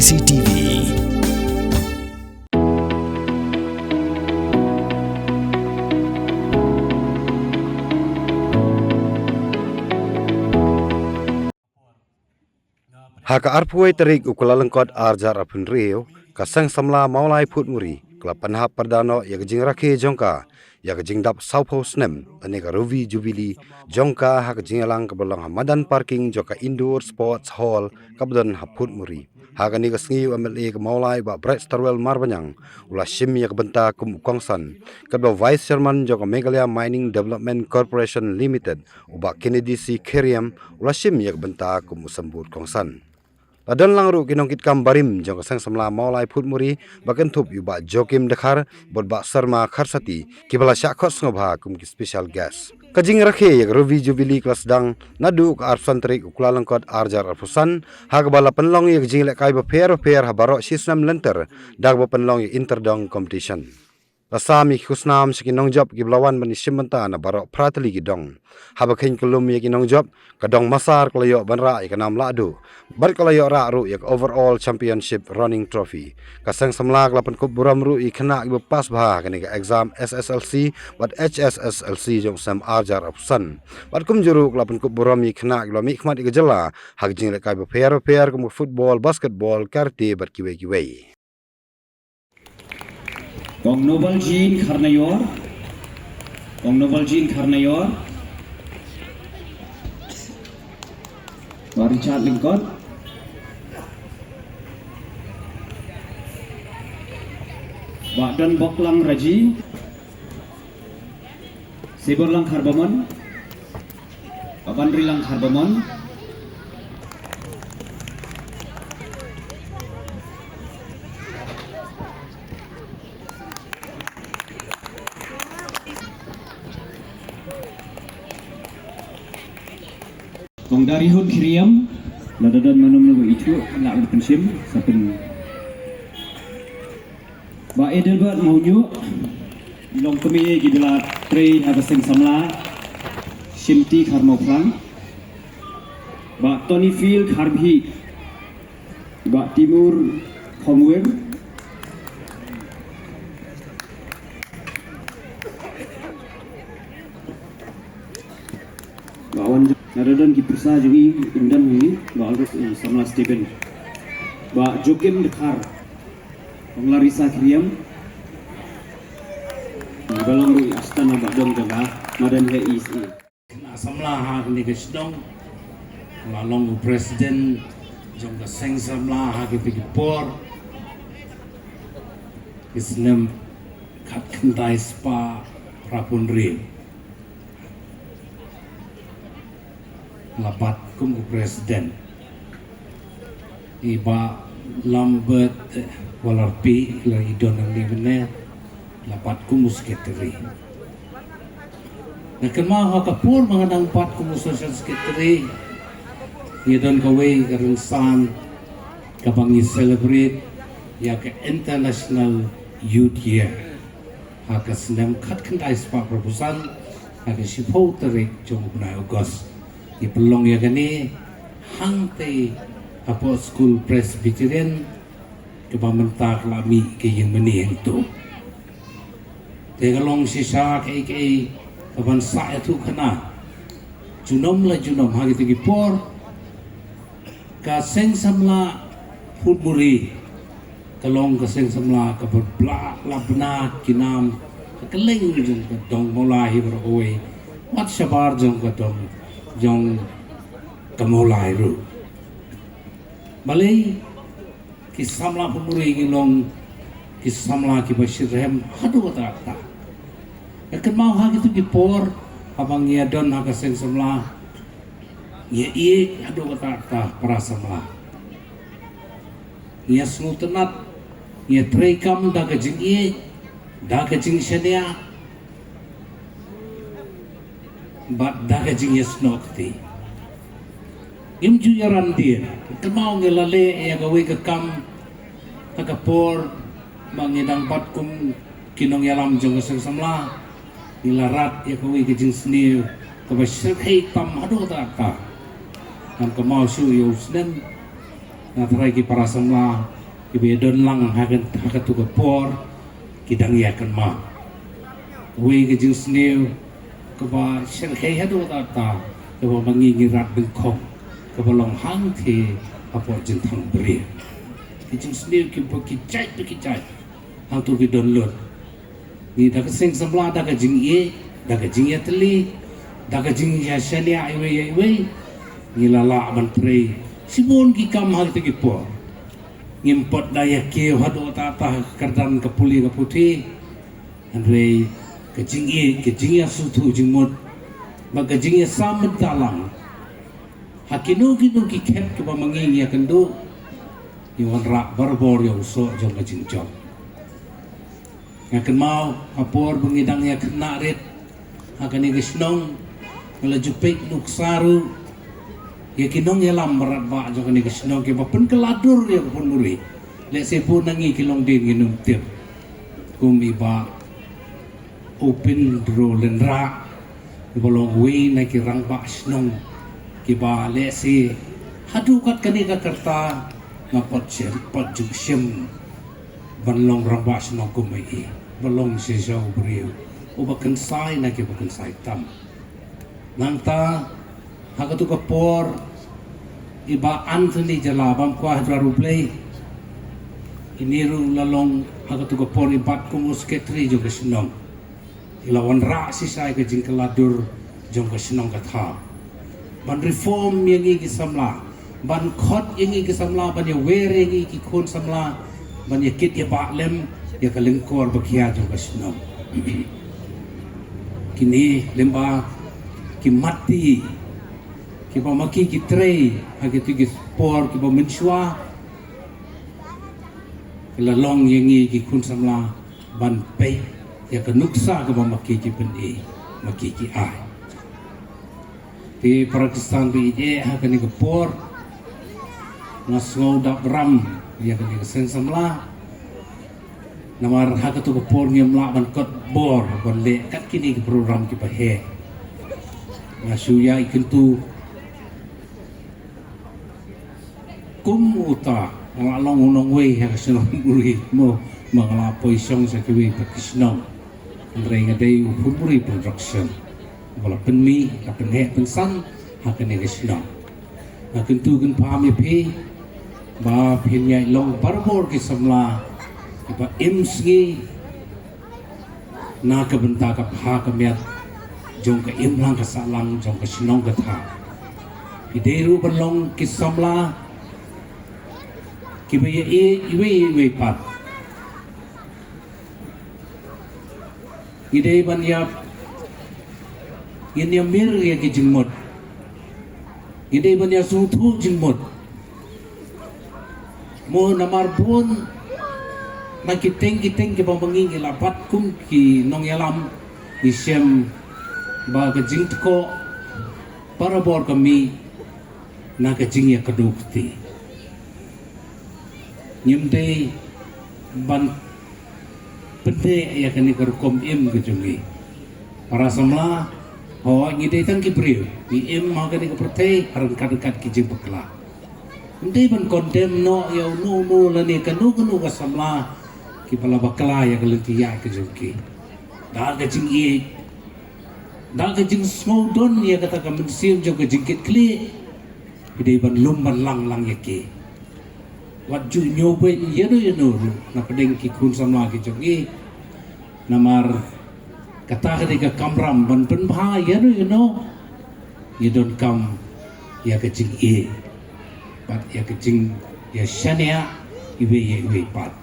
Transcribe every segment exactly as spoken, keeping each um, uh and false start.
C T V. Ha ka arphew tarik u Kyllalyngkot arhajar arphew hynriew, ka Seng Samla Mawlai Phutmuri ka la pynhap pyrda noh ïa ka jingrakhe jong ka ïa ka jingdap sawphew snem lane ka Ruby Jubilee jong ka ha ka jingïalang kaba long ha madan parking jong ka Indoor Sports Hall kaba don ha Phutmuri. Ha kane ka sngi u M L A ka Mawlai, Bah Brightstarwell Marbaniang, u la shim ïa ka bynta kum u kongsan, katba u Vice Chairman jong ka Meghalaya Mining Development Corporation Limited, u Bah Kennedy C Khyriem, u la shim ïa ka bynta kum u symbud kongsan. La don lang ruh ki nongkitkam barim jong ka Seng Samla Mawlai Phutmuri, ba kynthup ïa u Bah Joachim Dkhar bad Bah Sharma Kharsati, kiba la shah khot sngewbha kum ki special guest. Ka jingrakhe ïa ka Ruby Jubilee ka la sdang naduh ka arphew san tarik u Kyllalyngkot arhajar arphew san, ha kaba la pynlong ïa ka jinglehkai bapher bapher ha baroh shi snem lynter da kaba pynlong ïa ka Inter Dong Competition. La sam ïa ki khusnam sha ki nongjop kiba la wan ban ïashim bynta na baroh phra tylli ki dong. Haba kheiñ kyllum ïa ki nongjop, ka dong Masar ka la ïoh ban rah ïa ka nam lahduh bad ka la ïoh rah ruh ïa ka Overall Championship Running Trophy. Ka Seng Samla ka la pynkup burom ruh ïa ki khynnah kiba pass bha ha kane ka exam S S L C bad H S S L C jong u snem arhajar arphew san. Bad kumjuh ruh ka la pynkup burom ïa ki khynnah kiba la mihkhmat ïa ka jylla ha ki jinglehkai bapher bapher kum ka football, basketball, karate bad kiwei kiwei. Kong Noble Jean Kharnaior. Kong Noble Jean Kharnaior. Bah Richard Lyngkot. Bah Donboklang Raji. Siborlang Kharbamon. Bah Banrilang Kharbamon. Kong Darihun Khyriem, lada don mano mano ba ithuh, lah ban pynshim, sa pyn. Bah Adelbert Mawñiuh, long kmie kiba la trei ha ka Seng Samla, Shimti Kharmawphlang. Bah Tonyphil Kharbhih, Bah Timur Khongwir. Bah wan, lada don ki pisa jong ngi, ym don hi, Bah Aldous, eh, Samla Stephen. Bah Joachim Dkhar. Kong Larissa Khyriem. Ba long ruh ïa Astana Bah Dong jong ka Madan Hill East. Khynnah samla ha kane ka shnong, la long u president jong ka Seng Samla ha kito ki por, ki snem khatkhyndai spah phra phew hynriew. La bat kum u president. I Bah Lambert, eh, Walarpi, la i don hangne mynne, la bat kum u secretary. Nga kynmaw ha ka por ba nga dang bat kum u social secretary, ngi don kawei ka rynsan kaba ngi celebrate ïa ka International Youth Year. Ha ka snem khatkhyndai spah phra phew san, ha ka shiphew tarik jong u bnai August. Ngi pynlong ïa kane hangtei hapoh skul Presbyterian, kaba mynta ka la mih ka ïing mane hangto. Te ka long shisha kaei kaei kaban sah ïathuh khana. Junom la junom ha kito ki por, ka Seng Samla Phutmuri ka long ka Seng Samla kaba la bna ki nam ha kylleng jong ka dong Mawlai hi baroh kawei, wat shabar jong ka dong jong ka Mawlai ruh. Balei ki samla Phutmuri ki long ki samla kiba shitrhem haduh katta katta. Nga kynmaw ha kito ki por haba ngi ïa don ha ka Seng Samla, ngi ïa ïeit haduh katta katta para samla. Ngi ïa sngewtynnat, ngi ïa treikam da ka jingïeit, da ka jingshaniah, bad da ka jingïasnoh kti. Ngim ju ïaran dien. Kynmaw ngi la leh ïa kawei ka kam ha ka por ba ngi dang bat kum ki nongïalam jong ka Seng Samla. Ngi la rat ïa kawei ka jingsniew kaba shyrkhei tam haduh katta katta. Ngam kynmaw shuh ïa u snem. Na trai ki para samla kiba ïa don lang ha ka, ha katu ka por ki dang ïa kynmaw. Wei ka jingsniew kaba shyrkhei haduh ta ta kaba ma ngi ngi rat byngkhong kaba long hangtei hapoh jingthang briew. Ki jingsniew kiba ki jait ba ki jait hangtu ki don lut. Ngi da ka seng samla, da ka jingïeit, da ka jingïatylli, da ka jingïashaniah iwei ïa iwei, ngi la lah ban trei shibun ki kam ha kito ki por. Ngim pat da ïa kiew haduh ta ta ha ka kyrdan ka pule ka puthi. Hynrei ka jingïeit, ka jingïasngewthuh jingmut bad ka jingïasam bynta lang ha kino kino ki khet kiba ma ngi ngi ïakynduh, ngi wanrah barabor ïa u soh jong ka jingjop. Nga kynmaw ha por ba ngi dang ïa khynnah rit ha kane ka shnong, nga la ju peit nuksa ruh ïa ki nongïalam baroh ba jong kane ka shnong kiba pynkylla dur ïa ka Phunmuri. Lehse bun na ngi ki longdien ngin ym tip, kum i Bah Upindro Lynrah, uba long uwei na ki rangbah shnong kiba lehse haduh kat kane ka rta nga pat shem, pat ju shem ban long rangbah shnong kum i, ba long shisha u briew uba kynsai na kiba kynsai tam. Nangta ha katu ka por i Bah Anthony Jala, bam kwah ha duwar U Blei, ini ruh la long ha katu ka por i bat kum u sekretari jong ka shnong. I la wanrah shisha ïa ka jingkylla dur jong ka shnong ka thaw, ban reform ïa ngi ki samla, ban khot ïa ngi ki samla, ban ïawer ïa ngi ki khun samla, ban ïakit ïabah lem ïa ka lyngkor ba khia jong ka shnong. Kine lyngba ki matti kiba ma ki ki trei ha kito ki por kiba mynshuwa, ki la long ïa ngi ki khun samla ban peit ïa ka nuksa kaba ma ki ki pyni, ma ki ki ai. Te para Khristan ba ïeit ha kane ka por, nga sngew dap ram ïa kane ka seng samla. Namar ha katu ka por ngim lah ban kot bor ban leh kat kine ki program kiba heh. Nga shu ïai kyntu kum uta, nga la long u nongwei ha ka shnong Phunmuri mo, ma nga la poi shong sha kiwei pat ki shnong. Hynrei nga dei u Phunmuri Production ba la pynmih, la pynheh pynsan ha kane ka shnong. Nga kyntu kynpham ïa phi ba phin ïai long barabor ki samla kiba im sngi na ka bynta ka bha ka miat jong ka imlang ka sahlang jong ka shnong ka thaw. Phi dei ruh ban long ki samla kiba ïa ïeit iwei iwei pat. Ngi dei ban ïa, ngin ïa mir ïa ki jingmut. Ngi dei ban ïa sngewthuh jingmut. Mo, namar bun na ki teng ki teng kiba ma ngi ngi la bat kum ki nongïalam, ngi shem ba ka jingtkoh barabor ka mih na ka jingïakdup te. Ngim dei ban pyndep ïa kane ka rukom im ka jong ngi. Para samla, hooid ngi dei tang ki briew, ngi im ha kane ka pyrthei ha ryngkat ryngkat ki jingbakla. Ngim dei ban condemn noh ïa uno uno lane kano kano ka samla kiba la bakla ïa ka lynti ïaid ka jong ki. Da ka jingïeit, da ka jingsngewdon ïa kata ka mynsiem jong ka jingkitkhlieh, phi dei ban lum ban lang lang ïa ki. Wat ju ñiewbeiñ ïano ïano ruh na pdeng ki khun samla ki jong ngi. Namar kata ka dei ka kamram ban pynbha ïano ïano. Ngi donkam ïa ka jingïeit bad ïa ka jingïashaniah iwei ïa iwei pat.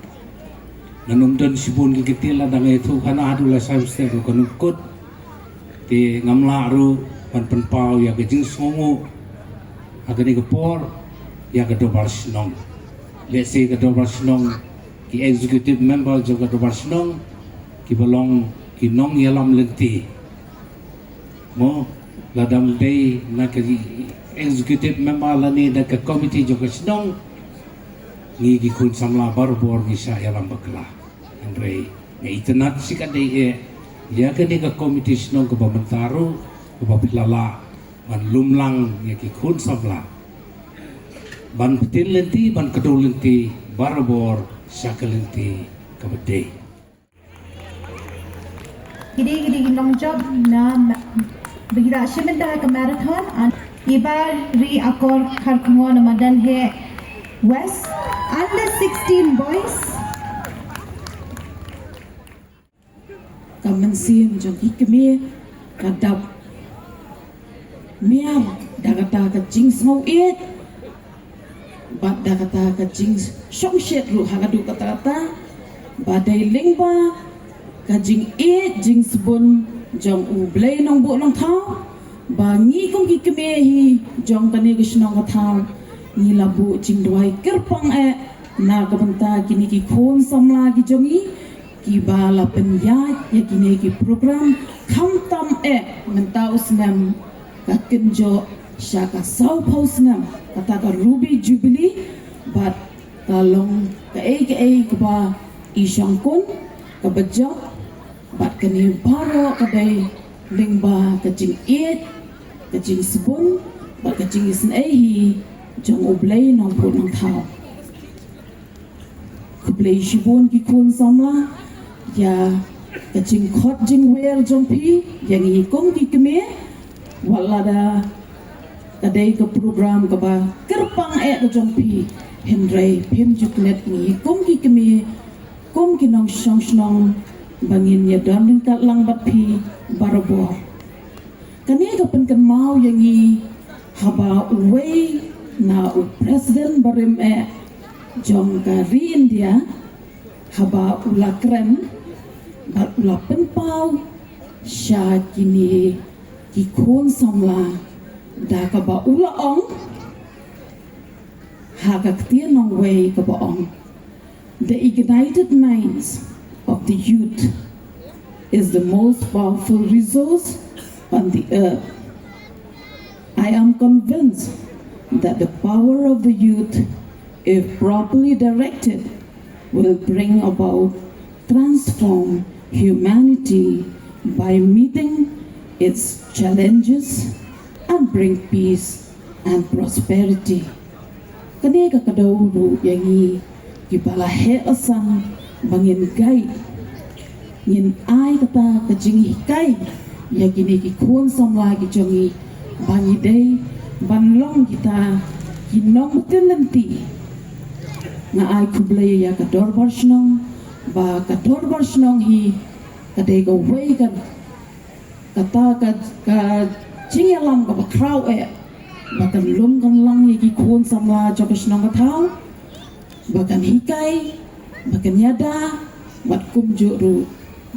Ngan ym don shibun ki kyntien, lada nga ïathuh khana haduh lashai bstep ruh kan ym kut. Te ngam lah ruh ban pynpaw ïa ka jingsngewnguh ha kane ka por ïa ka dorbar shnong. Lehse ka dorbar shnong, ki executive member jong ka dorbar shnong kiba long ki nongïalam lynti, mo, lada ym dei na ka executive member lane da ka committee jong ka shnong, ngi ki khun samla barabor ngi shah ïalam bakla. Hynrei nga itynnad shikatdei eh ïa kane ka committee shnong kaba mynta ruh, kaba phi la lah ban lum lang ïa ki khun samla. Ban pyntin lynti, ban kdew lynti barabor sha ka lynti kaba dei. Kine kine ki nongjop na ma-, ba ki la shim bynta ha ka marathon, an Ibar Ri Akor Kharkongor na madan he West, under sixteen boys. Ka mynsiem jong ki kmie ka dap miar da kata ka jingsngew ïeit bad da kata ka jingshongshit ruh ha ka dei kata kata ba dei lyngba ka jingïeit jingsbun jong U Blei Nongbuh Nongthaw ba ngi kum ki kmie hi jong kane ka shnong ka thaw ngi la buh jingduwai kyrpang eh na ka bynta kine ki khun samla ki jong ngi kiba la pynïaid ïa kine ki program khamtam eh mynta u snem ka kynjoh sha ka sawphew snem kata ka Ruby Jubilee bad ka long kaei kaei kaba i shongkun kaba jop bad kane baroh ka dei lyngba ka jingïeit ka jingsbun bad ka jingisynei hi jong U Blei Nongbuh Nongthaw. Khublei shibun ki khun samla ïa ka jingkhot jingwer jong phi ïa ngi kum ki kmie wat lada ka dei ka program kaba kyrpang eh ka jong phi hynrei phim ju klet ngi kum ki kmie kum ki nongshong shnong ba ngin ïa don ryngkat lang bad phi barabor. Kane ka pynkynmaw ïa ngi haba uwei na u president barim eh jong ka ri India haba u la kren bad u la pynpaw sha kine ki khun samla da kaba u la ong ha ka ktien nongwei kaba ong. The ignited minds of the youth is the most powerful resource on the earth. I am convinced that the power of the youth, if properly directed, will bring about transform humanity by meeting its challenges and bring peace and prosperity. Kane ka kdew ruh ïa ngi kiba la heh la san ba ngin guide ngin ai kata ka jinghikai ïa kine ki khun samla ki jong ngi ba ngi dei ban long kita ki nongmyntin lynti. Nga ai khublei ïa ka dorbar shnong ba ka dorbar shnong hi ka dei kawei ka kata ka, ka jingïalam kaba khraw eh ba kan lum kan lang ïa ki khun samla jong ka shnong ka thaw ba kan hikai ba kan ïada bad kumjuh ruh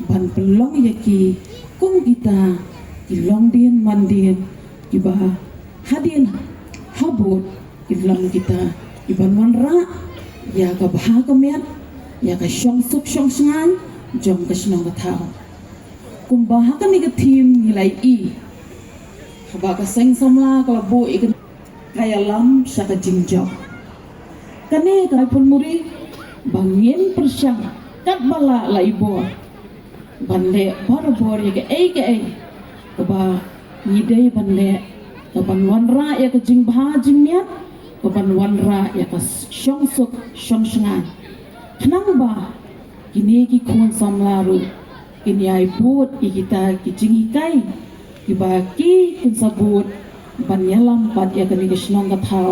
ban pynlong ïa ki kum kita ki longdien mandien kiba hadien habud ki long kita kiban wanrah ïa ka bha ka miat ïa ka shongsuk shongshngaiñ jong ka shnong ka thaw. Kumba ha kane ka theme ngi la ïohi haba ka seng samla ka la buh ïa ka ïalam sha ka jingjop. Kane ka Phunmuri ba ngin pyrshang katba lah la i bor ban leh barabor ïa kaei kaei kaba ngi dei ban leh kaban wanrah ïa ka jingbha jingmiat kaban wanrah ïa ka shongsuk shongshngaiñ. Khnang ba kine ki khun samla ruh kin ïai bud ïa kita ki jinghikai kiba ki kin sa bud ban ïalam pat ïa kane ka shnong ka thaw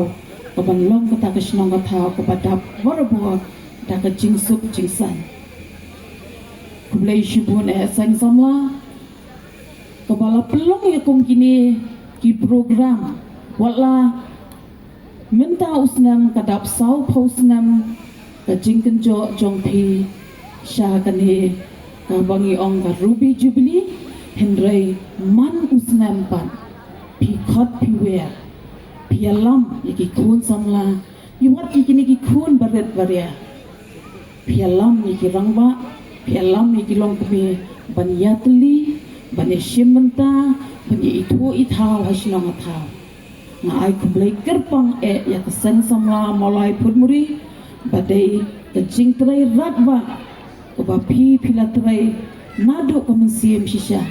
kaban long kata ka shnong ka thaw kaba dap barabor da ka jingsuk jingsain. Khublei shibun eh seng samla kaba la pynlong ïa kum kine ki program wat la mynta u snem ka dap sawphew snem ka jingkynjoh jong phi sha kane kaba ngi ong ka Ruby Jubilee. Hynrei man u snem pat phi khot phi wer phi ïalam ïa ki khun samla ïa wat ïa kine ki khun barit baria. Phi ïalam ïa ki rangbah phi ïalam ïa ki longkmie ban ïatylli ban ïashim bynta ban ïa ithuh ithaw ha shnong ha thaw. Nga ai khublei kyrpang eh ïa ka seng samla Mawlai Phunmuri ba dei ka jingtrei radbah kaba phi phi la trei naduh ka mynsiem shisha.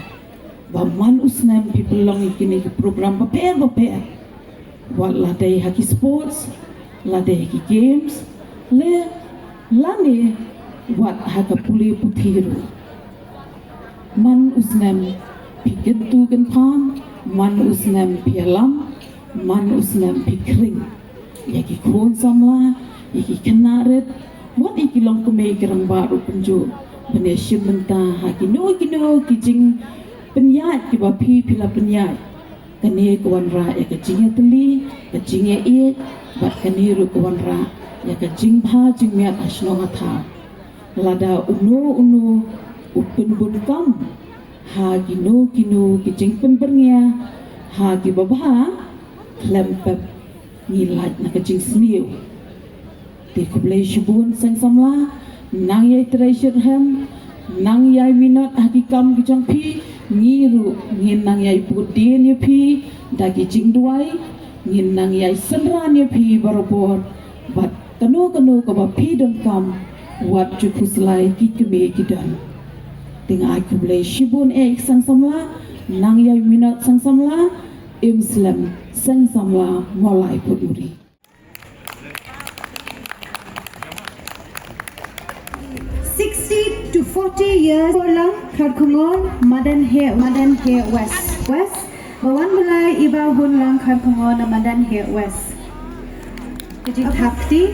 Ba man u snem phi pynlong ïa kine ki program bapher bapher wat la dei ha ki sports Lada ki games, le lane wat ha ka pule puthi ruh. Man u snem phi kyntu kynpham, man u snem phi ïalam, man u snem phi khring. Ïa ki khun samla, ïa ki khynnah rit, wat ïa ki longkmie ki rangbah ruh kumjuh. Ban ïa shim bynta ha kino kino ki jingpynïaid kiba phi phi la pynïaid. Kane ka wanrah ïa ka jingïatylli, ka jingïaieit, bad kane ruh ka wanrah ïa ka jingbha jingmiat ha shnong ha thaw. Lada uno uno u pynbun kam ha kino kino ki jingpynbyrngia ha kiba bha, khlem pep ngi lait na ka jingsniew. Te khublei shibun seng samla, nang ïai trei shitrhem, nang ïai minot ha ki kam ki jong phi, ngi ruh ngin nang ïai bud dien ïa phi da ki jingduwai, ngin nang ïai synran ïa phi barabor, bad kano kano kaba phi donkam, wat ju khuslai, ki kmie ki don. Te nga ai khublei shibun eh seng samla, nang ïai minot seng samla, im slem seng samla, mawlai put uri. Sixty to forty years, Lang Kharkongor, Madan Heh, Madan Heh West. West, ba wan blai iba hun Lang Kharkongor na Madan Heh West. Ka jingthap kti.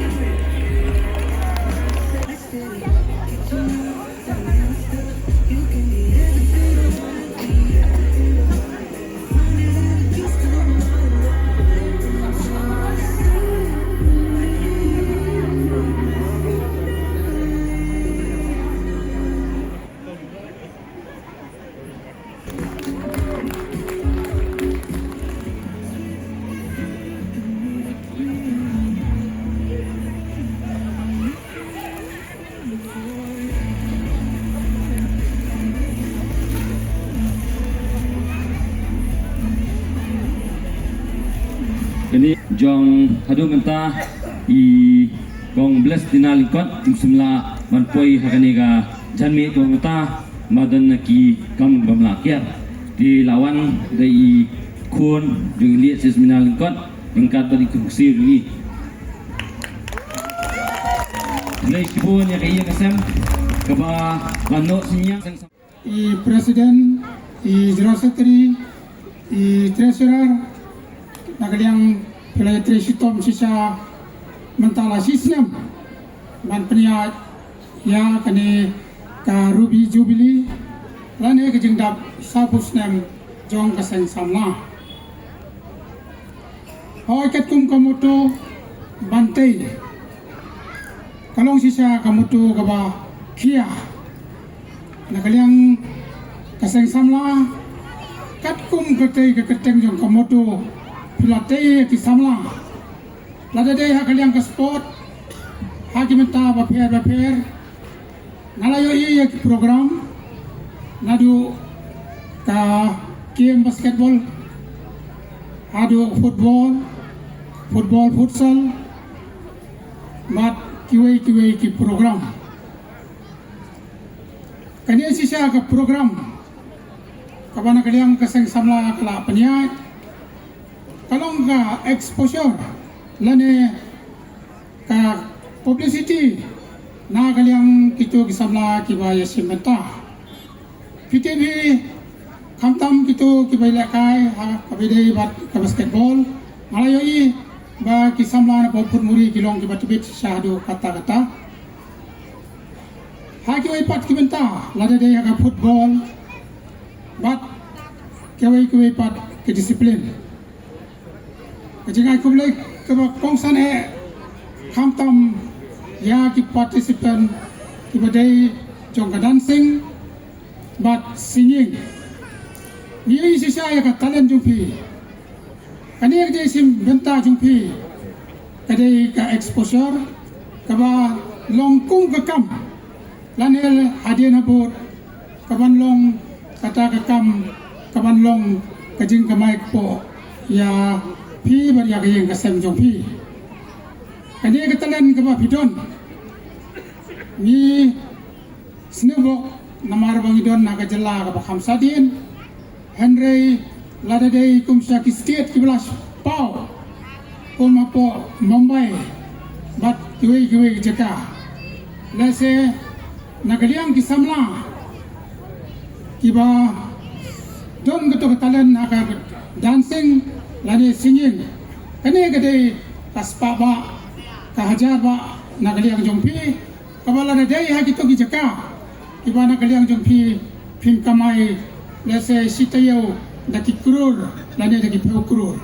Kane jong haduh mynta i Kong Blessed Dina Lyngkot, ym shym la ban poi ha kane ka janmiet jong mynta, namar don ki kam bym lah kiar. Te la wan da i khun jong i Lady Sesmina Lyngkot ryngkat bad i kong ksiew jong i. Khublei shibun ïa ka ïing ka sem kaba la noh synñiang. I President, i General Secretary, i Treasurer, na ka liang phi la ïatrei shitom shisha mynta la shisnem ban pynïaid ïa kane ka Ruby Jubilee lane ka jingdap sawphew snem jong ka seng samla. Hooid, katkum ka motto ban tei, ka long shisha ka motto kaba khia. Na ka liang ka seng samla, katkum ka tei ka kyrteng jong ka motto, phi la tei ïa ki samla. Lada dei ha ka liang ka sport, ha ki bynta bapher bapher, nga la ïohi ïa ki program, naduh ka game basketball, haduh football, football futsal, bad kiwei kiwei ki program. Kane shisha ka program kaba na ka liang ka seng samla ka la pynïaid, ka long ka exposure lane ka publicity na ka liang kito ki samla kiba ïashim bynta. Phi tip hi, khamtam kito kiba ïalehkai ha kaba ïadei bad ka basketball, nga la ïohi ba ki samla na Phuphutmuri ki long kiba tbit shisha haduh katta katta. Ha kiwei pat ki bynta, lada dei ha ka football bad kiwei kiwei pat ki discipline. Ka jingai khublei kaba kongsan eh khamtam ïa ki participant kiba dei jong ka dancing bad singing. Ngi ïohi shisha ïa ka talent jong phi. Kane ka jingïashim bynta jong phi ka dei ka exposure kaba long kum ka kam lane hadien habud kaban long kata ka kam kaban long ka jingkamai kpoh ïa phi bad ïa ka ïing ka sem jong phi. Kane ka talent kaba phi don, ngi sngewbok namar ba ngi don na ka jylla kaba kham shadien. Hynrei lada dei kum sha ki state kiba la paw kum hapoh Mumbai, bad kiwei kiwei ki jaka. Lehse na ka liang ki samla kiba don kato ka talent ha ka dancing lane singing, kane ka dei ka spah bah, ka hajar bah na ka liang jong phi. Kaba lada dei ha kito ki jaka kiba na ka liang jong phi phin kamai, lehse shi taïew da ki klur lane da ki phew klur.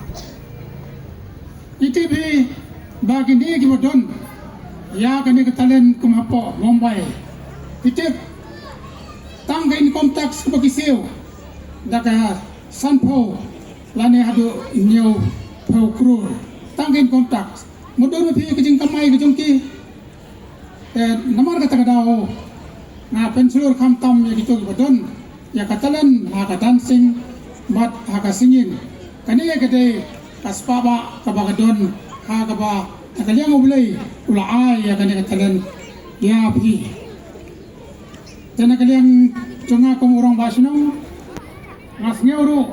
Iti phi ba kine kiba don ïa kane ka talent kum hapoh Mumbai, iti tang ka income tax kaba ki siew da ka sanphew lane haduh hynñiew phew klur. Tang ka income tax. Mutdur ma phi ka jingkamai ka jong ki. Eh, namar kata ka daw nga pynshlur khamtam ïa kito kiba don ïa ka talent ha ka dancing bad ha ka singing. Kane ka dei ka spah bah kaba ka don ha kaba na ka liang U Blei u la ai ïa kane ka talent ïa phi. Te na ka liang jong nga kum u rangbah shnong, nga sngew ruh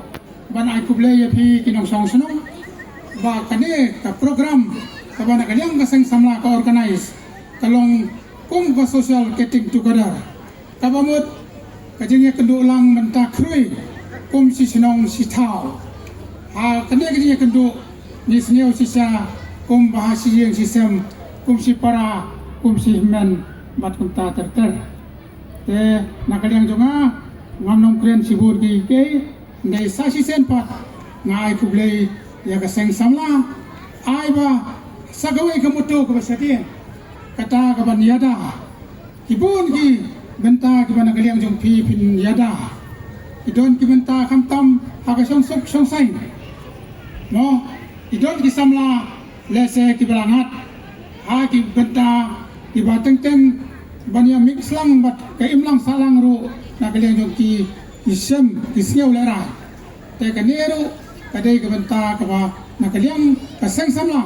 ban ai khublei ïa phi ki nongshong shnong ba kane ka program kaba na ka liang ka seng samla ka organize ka long kum ka social getting together, kaba mut ka jingïakynduh lang mynta khrui kum shi shnong shi thaw. Ha kane ka jingïakynduh ngi sngew shisha kum ba ha shi ïing shi sem, kum shi para, kum shi hynmen bad kumta ter ter. Te na ka liang jong nga, ngam nym kren shibun kiei kiei, hynrei sa shisien pat nga ai khublei ïa ka seng samla, ai ba sa kawei ka motto kaba shadien, kata ka ban ïada ki bun ki bynta kiba na ka liang jong phi phin ïada. Ki don ki bynta khamtam ha ka shongsuk shongsaiñ, mo, ki don ki samla lehse kiba la ngat ha ki bynta kiba teng teng ban ïa mix lang bad ka imlang sahlang ruh na ka liang jong ki, ki shem ki sngew lehrain. Te kane ruh ka dei ka bynta kaba na ka liang ka seng samla.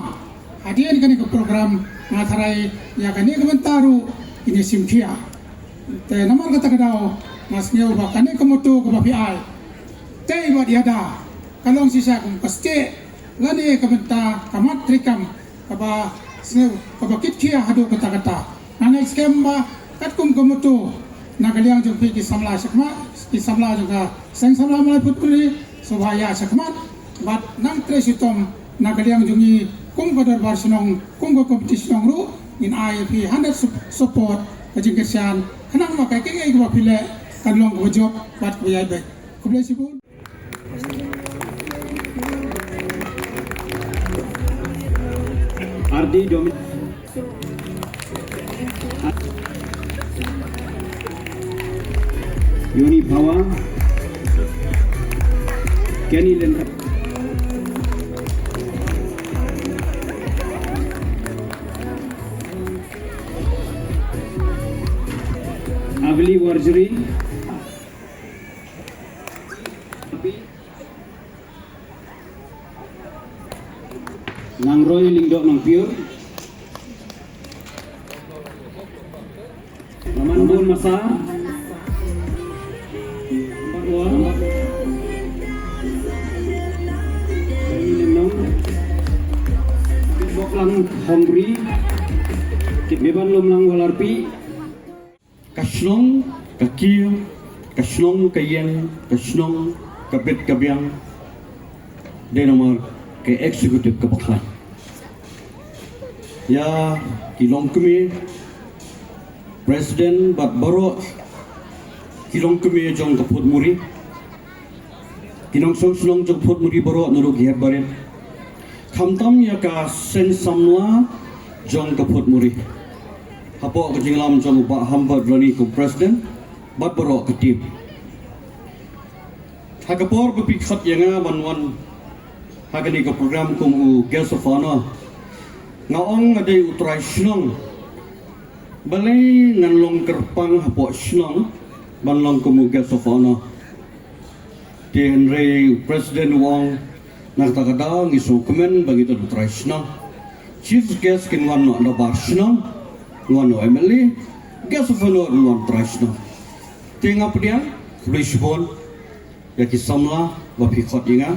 Hadien kane ka program nga tharai ïa kane ka bynta ruh kin ïa shim khia. Te namar kata ka daw nga sngew ba kane ka motto kaba phi ai, tei bad ïada, ka long shisha kum ka stieh lane ka bynta ka mat treikam kaba sngew kaba kit khia haduh katta katta. Nga ngeit skhem ba katkum ka motto na ka liang jong phi ki samla shakhmat, ki samla jong ka seng samla Mawlai Phutkuri, sngewbha ïa shakhmat bad nang trei shitom na ka liang jong ngi kum ka dorbar shnong, kum ka komiti shnong ruh ngin ai ïa phi hundred sup-, support, ka jingkyrshan khnang ba kaei kaei kaba phi leh kan long kaba jop bad kaba ïaibeit. Khublei shibun. Ardi Domi-, Yoni Phawa, Kenny Lenra, Avili Warjri, Nangroi Lyngdoh Nongpyiur, Ramanbun Massar, Number one, Boklang Hongri, Kit Meban Lumlang Walarpi. Ka shnong, ka kiew, ka shnong, ka ïing, ka shnong, ka bit ka biang, dei namar ka executive kaba khlaiñ. Ïa ki longkmie, president bad baroh ki longkmie jong ka Phutkmuri, ki nongshong shnong jong Phutkmuri baroh naduh ki hep barit, khamtam ïa ka seng samla jong ka Phutkmuri, hapoh ka jingïalam jong u Bah Hambert Rani kum president bad baroh ka team. Ha ka por ba phi khot ïa nga ban wan ha kane ka program kum u guest of honor, nga ong nga dei u trai shnong. Balei ngan long kyrpang hapoh shnong ban long kum u guest of honor? Te hynrei u president u ong, na kata ka daw ngi sngewkmen ba ngi don u trai shnong. Chief guest kin wan noh na bar shnong, wan noh M L A, guest of honor wan trai shnong. Te nga pdiang, khublei shibun ïa ki samla ba phi khot ïa nga.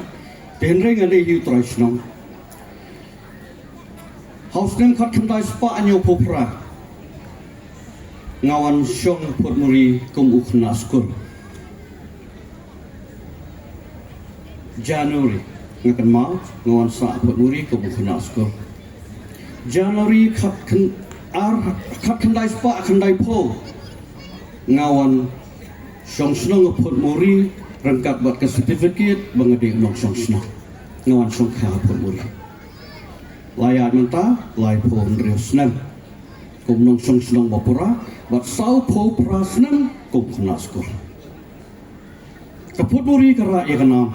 Te hynrei nga dei hi u trai shnong. Ha u snem khatkhyndai spah hynñiewphew phra nga wan shong Photmuri kum u khynnah skul. January, nga kynmaw, nga wan sah Photmuri kum u khynnah skul. January khat khyn-, ar, khatkhyndai spah khyndaiphew nga wan shong shnong ha Photmuri ryngkat bad ka certificate ba nga dei u nongshong shnong. Nga wan shongkha ha Photmuri. La ïaid mynta laiphew hynriew snem kum nongshong shnong ba pura bad sawphew phra snem kum khynnah skul. Ka Photmuri ka rah ïa ka nam.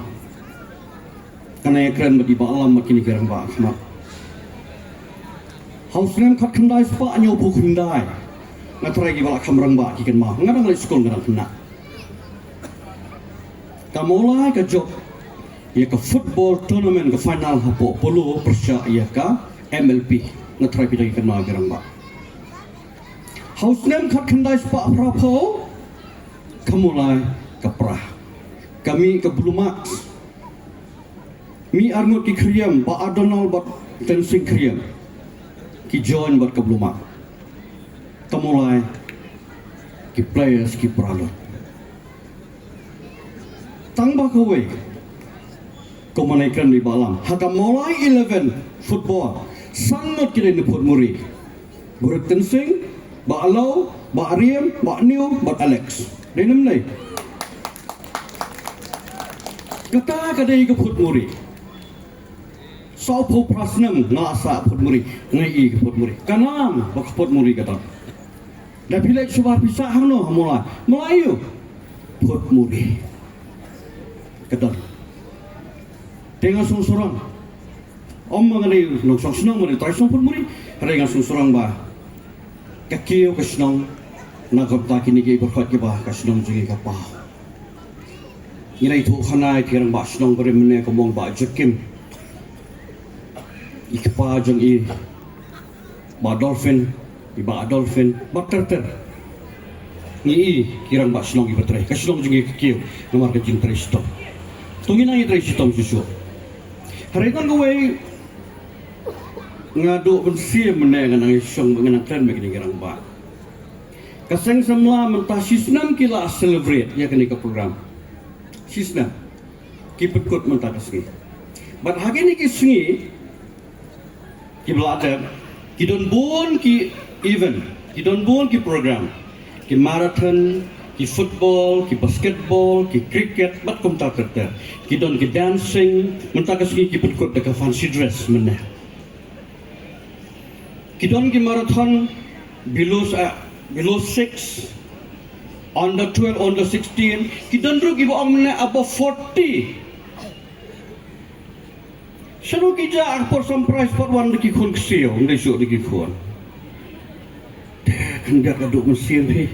Kane ïa kren bad i Bah Lam bad kine ki rangbah khmat. Ha u snem khatkhyndai spah hynñiewphew khyndai, nga trai ki ba la kham rangbah ki kynmaw, nga dang leit skul, nga dang khynnah. Ka Mawlai ka jop ïa ka football tournament, ka final hapoh Polo pyrshah ïa ka M L P. Nga trai phi da ki kynmaw ki rangbah. Ha u snem khatkhyndai spah phraphew, ka Mawlai ka pra. Ka mih ka Blue Marks. Mih arngut ki Khyriem, Bah Adonal bad Tensing Khyriem, ki join bad ka Blue Mark. Ka Mawlai ki players ki pra lut. Tang ba kawei, kumba ngi kren ïa i Bah Lam, ha ka Mawlai eleven football, san ngut ki dei na Photmuri. Bah Tensing, Bah Law, Bah Riam, Bah Niw bad Alex. Dei ne ym dei? Kata ka dei ka Photmuri. Sawphew phra snem nga la sah Photmuri, nga ïohi ka Photmuri. Ka nam ba ka Photmuri ka don. Da phi leit shuwa phi sah hangno ha Mawlai? Mawlai ïoh. Photmuri ka don. Te nga sngewsarong. Ym ma nga dei nongshong shnong, ma dei trai shnong Photmuri. Hynrei nga sngewsarong ba ka kiew ka shnong, na ka bynta kine ki pyrkhat kiba ka shnong jong ngi ka paw. Ngi la ïathuh khana ïa ki rangbah shnong barim mynne, kumba ong Bah Joakim, i kpa jong i Bah Dolphin, i Bah Dolphin, Bah Ter Ter. Ngi i ki rangbah shnong kiba trei, ka shnong jong ngi ka kiew namar ka jingtrei shitom. To ngin nang ïatrei shitom shuh shuh. Hynrei tang kawei nga duh mynsiem mynne, nga nang ïashong, nga nang kren bad kine ki rangbah. Ka seng samla mynta shisnem ki la celebrate ïa kane ka program. Shisnem ki pynkut mynta ka sngi. Bad ha kine ki sngi kiba la dep, ki don bun ki event, ki don bun ki program, ki marathon, ki football, ki basketball, ki cricket bad kumta ter ter. Ki don ki dancing, mynta ka sngi ki pynkut da ka fancy dress mynne. Ki don ki marathon below, uh, below six, under twelve, under sixteen, ki don ruh kiba ong mynne above forty. Shano ki jah ha por samprai spot wan da ki khun ksiew, ym dei shuh da ki khun. Te khyndiat ka duh mynsiem hi.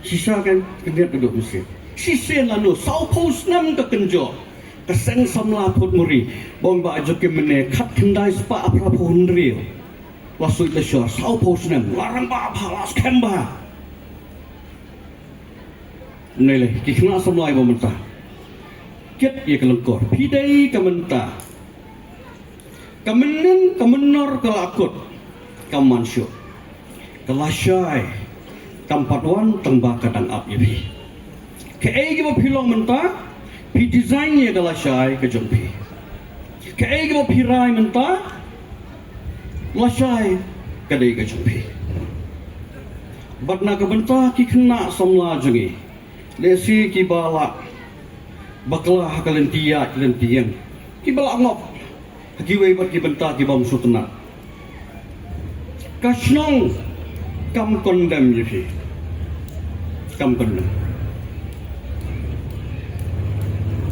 Shisha kan khyndiat ka duh mynsiem. Shisien lano, sawphew snem ka kynjoh ka seng samla Photmuri, ba ong Bah Joakim mynne, khatkhyndai spah phraphew hynriew. La suit la shor, sawphew snem, la rangbah bha, la skhem bha. Mynne lei, ki khynnah samla ba mynta, kit ïa ka lyngkor, phi dei ka mynta. Ka mynnin ka mynnor ka la kut, kam man shuh. Ka lashai kam pat wan tang ba ka dang ap ïa phi. Kaei kaba phi long mynta, phi design ïa ka lashai ka jong phi. Kaei kaba phi rai mynta, lashai ka dei ka jong phi. Bad na ka bynta ki khynnah samla jong ngi, lehse kiba la bakla ha ka lynti ïaid lynti ïeng, kiba la ngop ha kiwei pat ki bynta ki bym sngewtynnat, ka shnong kam condemn ïa phi. Kam condemn.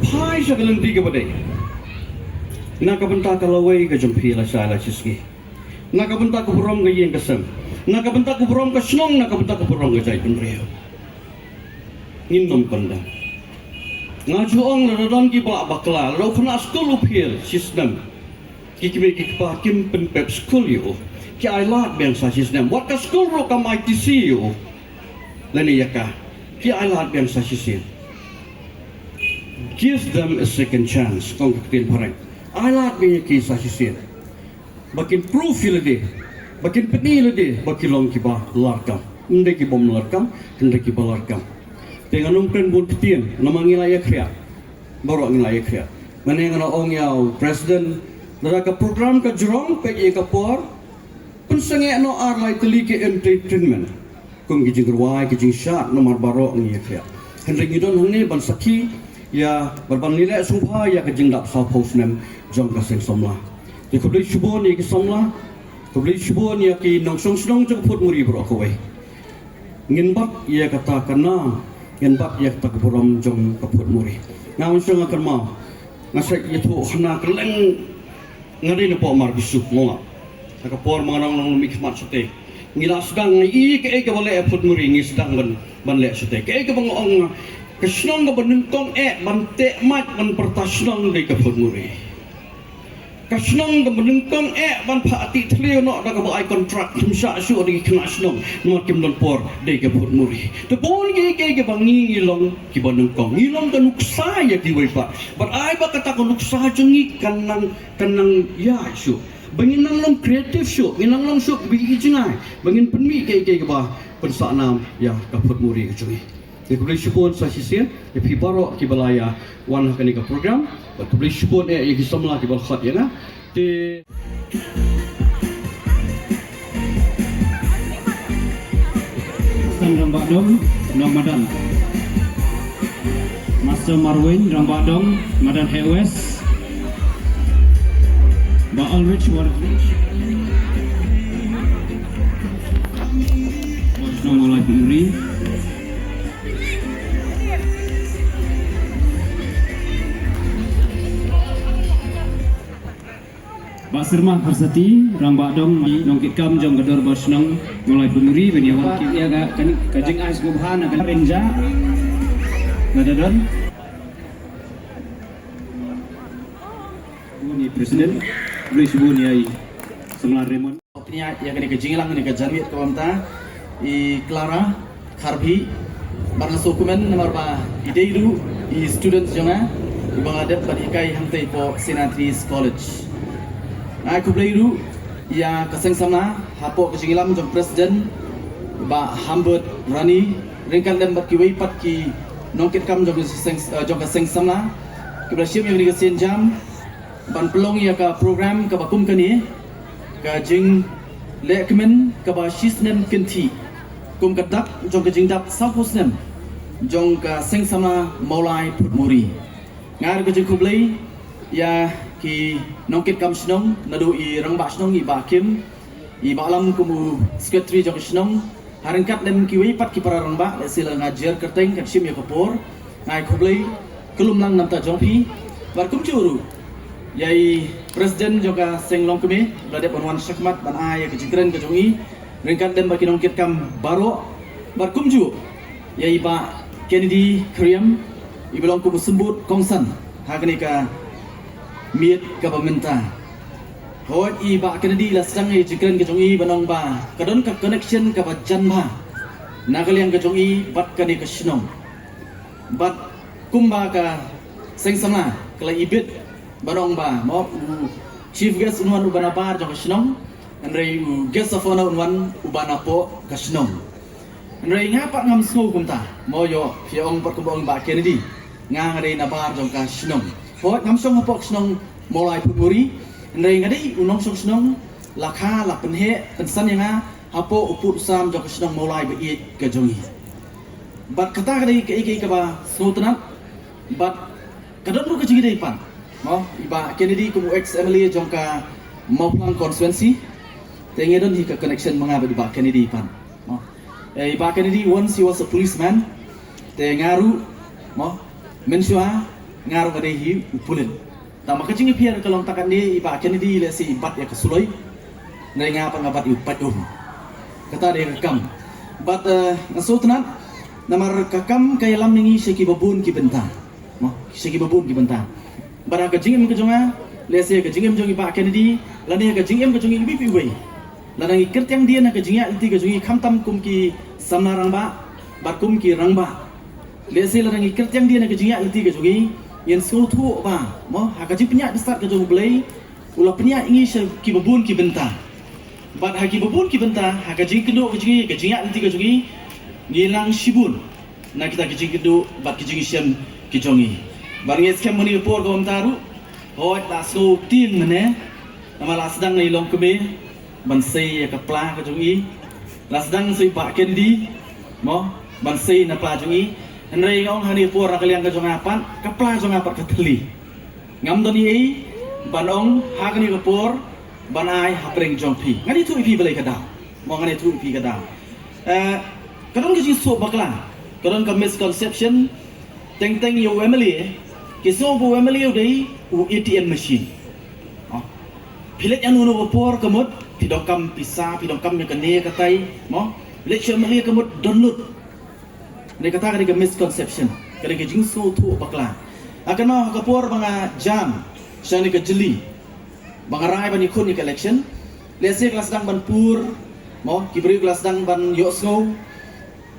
Phai sha ka lynti kaba dei, na ka bynta ka lawei ka jong phi, lashai lashisngi. Na ka bynta ka burom ka ïing ka sem, na ka bynta ka burom ka shnong, na ka bynta ka burom ka jaitbynriew. Ngin ym condemn. Nga ju ong, lada don kiba la bakla, lada u khynnah skul u fail shisnem, ki kmie ki kpa kim pynpep skul ïa u, ki ailad biang sa shisnem. Wat ka skul ruh kam aitishi ïa u lane ïa ka, ki ailad biang sa shisien. Give them a second chance, ka ong ka ktien phareng. Ailad biang ïa ki sa shisien. Ba kin proof ïa lade, ba kin pyni ïa lade ba ki long kiba larkam. Ym dei ki bym larkam, kin dei kiba larkam. Te ngan ym kren bun ktien namar ngi la ïa khriat. Baroh ngi la ïa khriat. Mane ngan ong ïa u president, lada ka program ka jrong, peit ïa ka por, pynsangeh noh ar lai tylli ki entertainment kum ki jingrwai, ki jingshad, namar baroh ngi ïa khriat. Hynrei ngi don hangne ban sakhi ïa, ban, ban leh sngewbha ïa ka jingdap sawphew snem jong ka seng samla. Te khublei shibun ïa ki samla, khublei shibun ïa ki nongshong shnong jong ka Phutmuri baroh kawei. Ngin bat ïa kata ka nam, ngin bat ïa kata ka burom jong ka Phutmuri. Nga wan shong nga kynmaw, nga sa ïathuh hana kylleng, nga dei na pok mar bisu mo nga. Ha ka por ma nga nong long mih khmat shatei, ngi la sdang ngi i kaei kaba leh ïa Phutmuri, ngi sdang ban, ban leh shatei. Kaei kaba nga ong, ka shnong kaba nyngkong eh ban teh mike ban pyrta shnong dei ka Phutmuri. Ka shnong kaba nyngkong eh ban phah tih thliew noh da kaba ai contract, kim shah shuh da ki khynnah shnong namar kim don por, dei ka Phutmuri. Te bun kiei kiei kiba ngi, ngi long kiba nyngkong, ngi long ka nuksa ïa kiwei pat. Bad ai ba kata ka nuksa jong ngi kan nang, kan nang ïaid shuh, ba ngin nang long creative shuh, ngin nang long shuh ba ïa ki jngai, ba ngin pynmih kiei kiei kiba pynsah nam ïa ka Phutmuri ka jong ngi. Te khublei shibun sa shisien ïa phi baroh kiba la ïa wan ha kane ka program. Bad khublei shibun eh ïa ki samla kiba la khot ïa nga. Te Stan Rangbah Dong, Nongmadan. Master Marwin Rangbah Dong, Madan Heh West. Ba Ulrich War. Nong Mawlai Phutmuri. Ba Sirma Kharsati, Rangbah Dong, nongkitkam jong ka Dorbar Shnong Mawlai Phutmuri, ban ïa wan ki ïa ka, ka, ka jingai sngewbha na ka Renja. Lada don. Bun ïa i President, khublei shibun ïa i Samla Raymond. Pynïaid ïa kane ka jingïalang kane ka janmiet kaba mynta, i Clara Kharbhi, bad nga sngewkmen namar ba i dei ruh i student jong nga, iba nga la dep ban hikai hangtei hapoh Saint Anthony's College. Nga ai khublei ruh ïa ka seng samla hapoh ka jingïalam jong President Bah Hambert Rani, ryngkat lem bad kiwei pat ki nongkitkam jong ka seng, eh, jong ka seng samla, kiba la shim ïa kane ka sienjam ban pynlong ïa ka program kaba kum kane, ka jinglehkmen kaba shisnem kynthih kum ka dak jong ka jingdap sawphew snem jong ka seng samla Mawlai Phutmuri. Nga ai ruh ka jingkhublei ïa ki nongkitkam shnong, naduh i rangbah shnong i Bah Kim, i Bah Lam kum u secretary jong ka shnong, ha ryngkat lem kiwei pat ki para rangbah, lehse lada nga jer kyrteng kan shim ïa ka por. Nga ai khublei khlem lang na ka bynta jong phi. Bad kumjuh ruh ïa i President jong ka seng longkmie, ba la dep ban wan shakhmat ban ai ïa ka jingkren ka jong i, ryngkat lem bad ki nongkitkam baroh. Bad kumjuh ïa i Bah Kennedy Khyrïem, iba long kum u symbud kongsan ha kane ka miet kaba mynta. Hooid, i Bah Kennedy la sdang ïa ka jingkren ka jong i ban ong ba ka don ka connection kaba jan bha na ka liang ka jong i bad kane ka shnong. Bad kumba ka seng samla ka la ibit ban ong ba, mo, u chief guest un wan uba nabar jong ka shnong, hynrei u guest of honour un wan uba napoh ka shnong. Hynrei nga pat ngam sngew kumta. Mo, ïoh, phi ong pat kumba ong Bah Kennedy, nga, nga dei nabar jong ka shnong. Hooid, ngam shong hapoh ka shnong Mawlai Phutmuri, hynrei nga dei u nongshong shnong, la kha, la pynheh pynsan ïa nga hapoh u pud u sam jong ka shnong Mawlai ba ïeit ka jong i. Bad kata ka dei kaei kaei kaba sngewtynnat. Bad ka don ruh ka jingïadei pat, mo, i Bah Kennedy kum u ex M L A jong ka Mawphlang constituency, te ngi don hi ka connection ma nga bad i Bah Kennedy pat, mo. Eh, i Bah Kennedy once he was a policeman, te nga ruh, mo, mynshuwa nga ruh nga dei hi u pulit. Tangba ka jingïapher ka long ta katne, i Bah Kennedy lehse i bat ïa ka suloi, hynrei nga pat nga bat ïa u pait um. Kata dei ka kam. Bad, eh, nga sngewtynnat namar ka kam ka ïalam ïa ngi sha kiba bun ki bynta. Mo, sha kiba bun ki bynta. Bad ha ka jingim ka jong nga, lehse ka jingim jong i Bah Kennedy, lane ka jingim ka jong i iwei pa iwei, lada ngi kyrtiang dien ha ka jingïaid lynti ka jong i, khamtam kum ki samla rangbah bad kum ki rangbah, lehse lada ngi kyrtiang dien ha ka jingïaid lynti ka jong i, ngin sngewthuh ba, mo, ha ka jingpynïaid bynstad ka jong U Blei, U la pynïaid ngi sha kiba bun ki bynta. Bad ha kiba bun ki bynta, ha ka jingkynduh ka jong ngi, ka jingïaid lynti ka jong ngi, ngi lang shibun na kita ki jingkynduh bad ki jingshem ki jong ngi. Bad ngi skhem mynne por ka mynta ruh, hooid la sngew tieng mynne, namar la sdang na i longkmie ban sei ïa ka pla ka jong i, la sdang sei Bah Kendi, mo, ban sei na pla jong i. Hynrei nga ong ha kane por ha ka liang ka jong nga pat, ka pla jong nga pat ka thylli. Ngam don ei ei ban ong ha kane ka por ban ai hapdeng jong phi. Ngan ïathuh ïa phi balei ka daw. Mo, ngan ïathuh ïa phi ka daw. Eh, ka don ka jingsngew bakla, ka don ka misconception. Teng teng ïa u M L A, ki sngew ba u M L A u dei u A T M machine. Oh. Phi leit ïa uno uno ka por ka mut, phi donkam pisa, phi donkam ïa kane ïa katai, mo. Phi leit sha u M L A ka mut don lut. Kane kata ka dei ka misconception, ka dei ka jingsngewthuh bakla. Nga kynmaw ha ka por ba nga jam sha kane ka jylli ba nga rai ban ïakhun ïa ka election, lehse ki la sdang ban pur, mo, ki briew ki la sdang ban ïohsngew.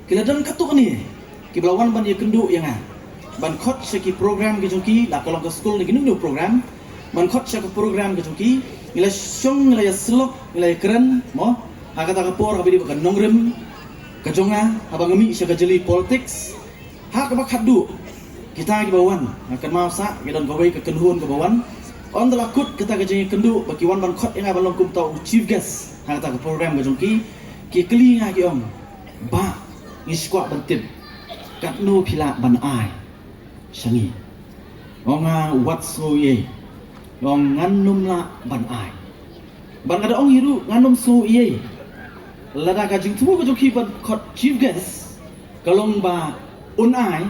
Ki la don katto katne kiba la wan ban ïakynduh ïa nga, ban khot sha ki program ki jong ki, la ka long ka skul ne kino kino program, ban khot sha ka program ka jong ki. Ngi la shong, ngi la ïasyllok, ngi la ïakren, mo, ha kata ka por haba ïadei bad ka nongrim ka jong nga, haba nga mih sha ka jylli politics. Ha kaba khatduh, kita kiba wan, nga kynmaw sa ki don kawei ka kynhun kaba wan. Ynda la kut kata ka jingïakynduh ba ki wan ban khot ïa nga ban long kum uta u chief guest ha kata ka program ka jong ki, ki kylli nga ki ong, "Bah, ngi sngewkwah ban tip, katno phi lah ban ai sha ngi?" Nga ong, "Wat sngew ei ei." Nga ong, "Ngan nym lah ban ai." Bad nga da ong hi ruh, "Ngan nym sngew ei ei." Lada ka jingthmu ka jong ki ban khot chief guest ka long ba un ai,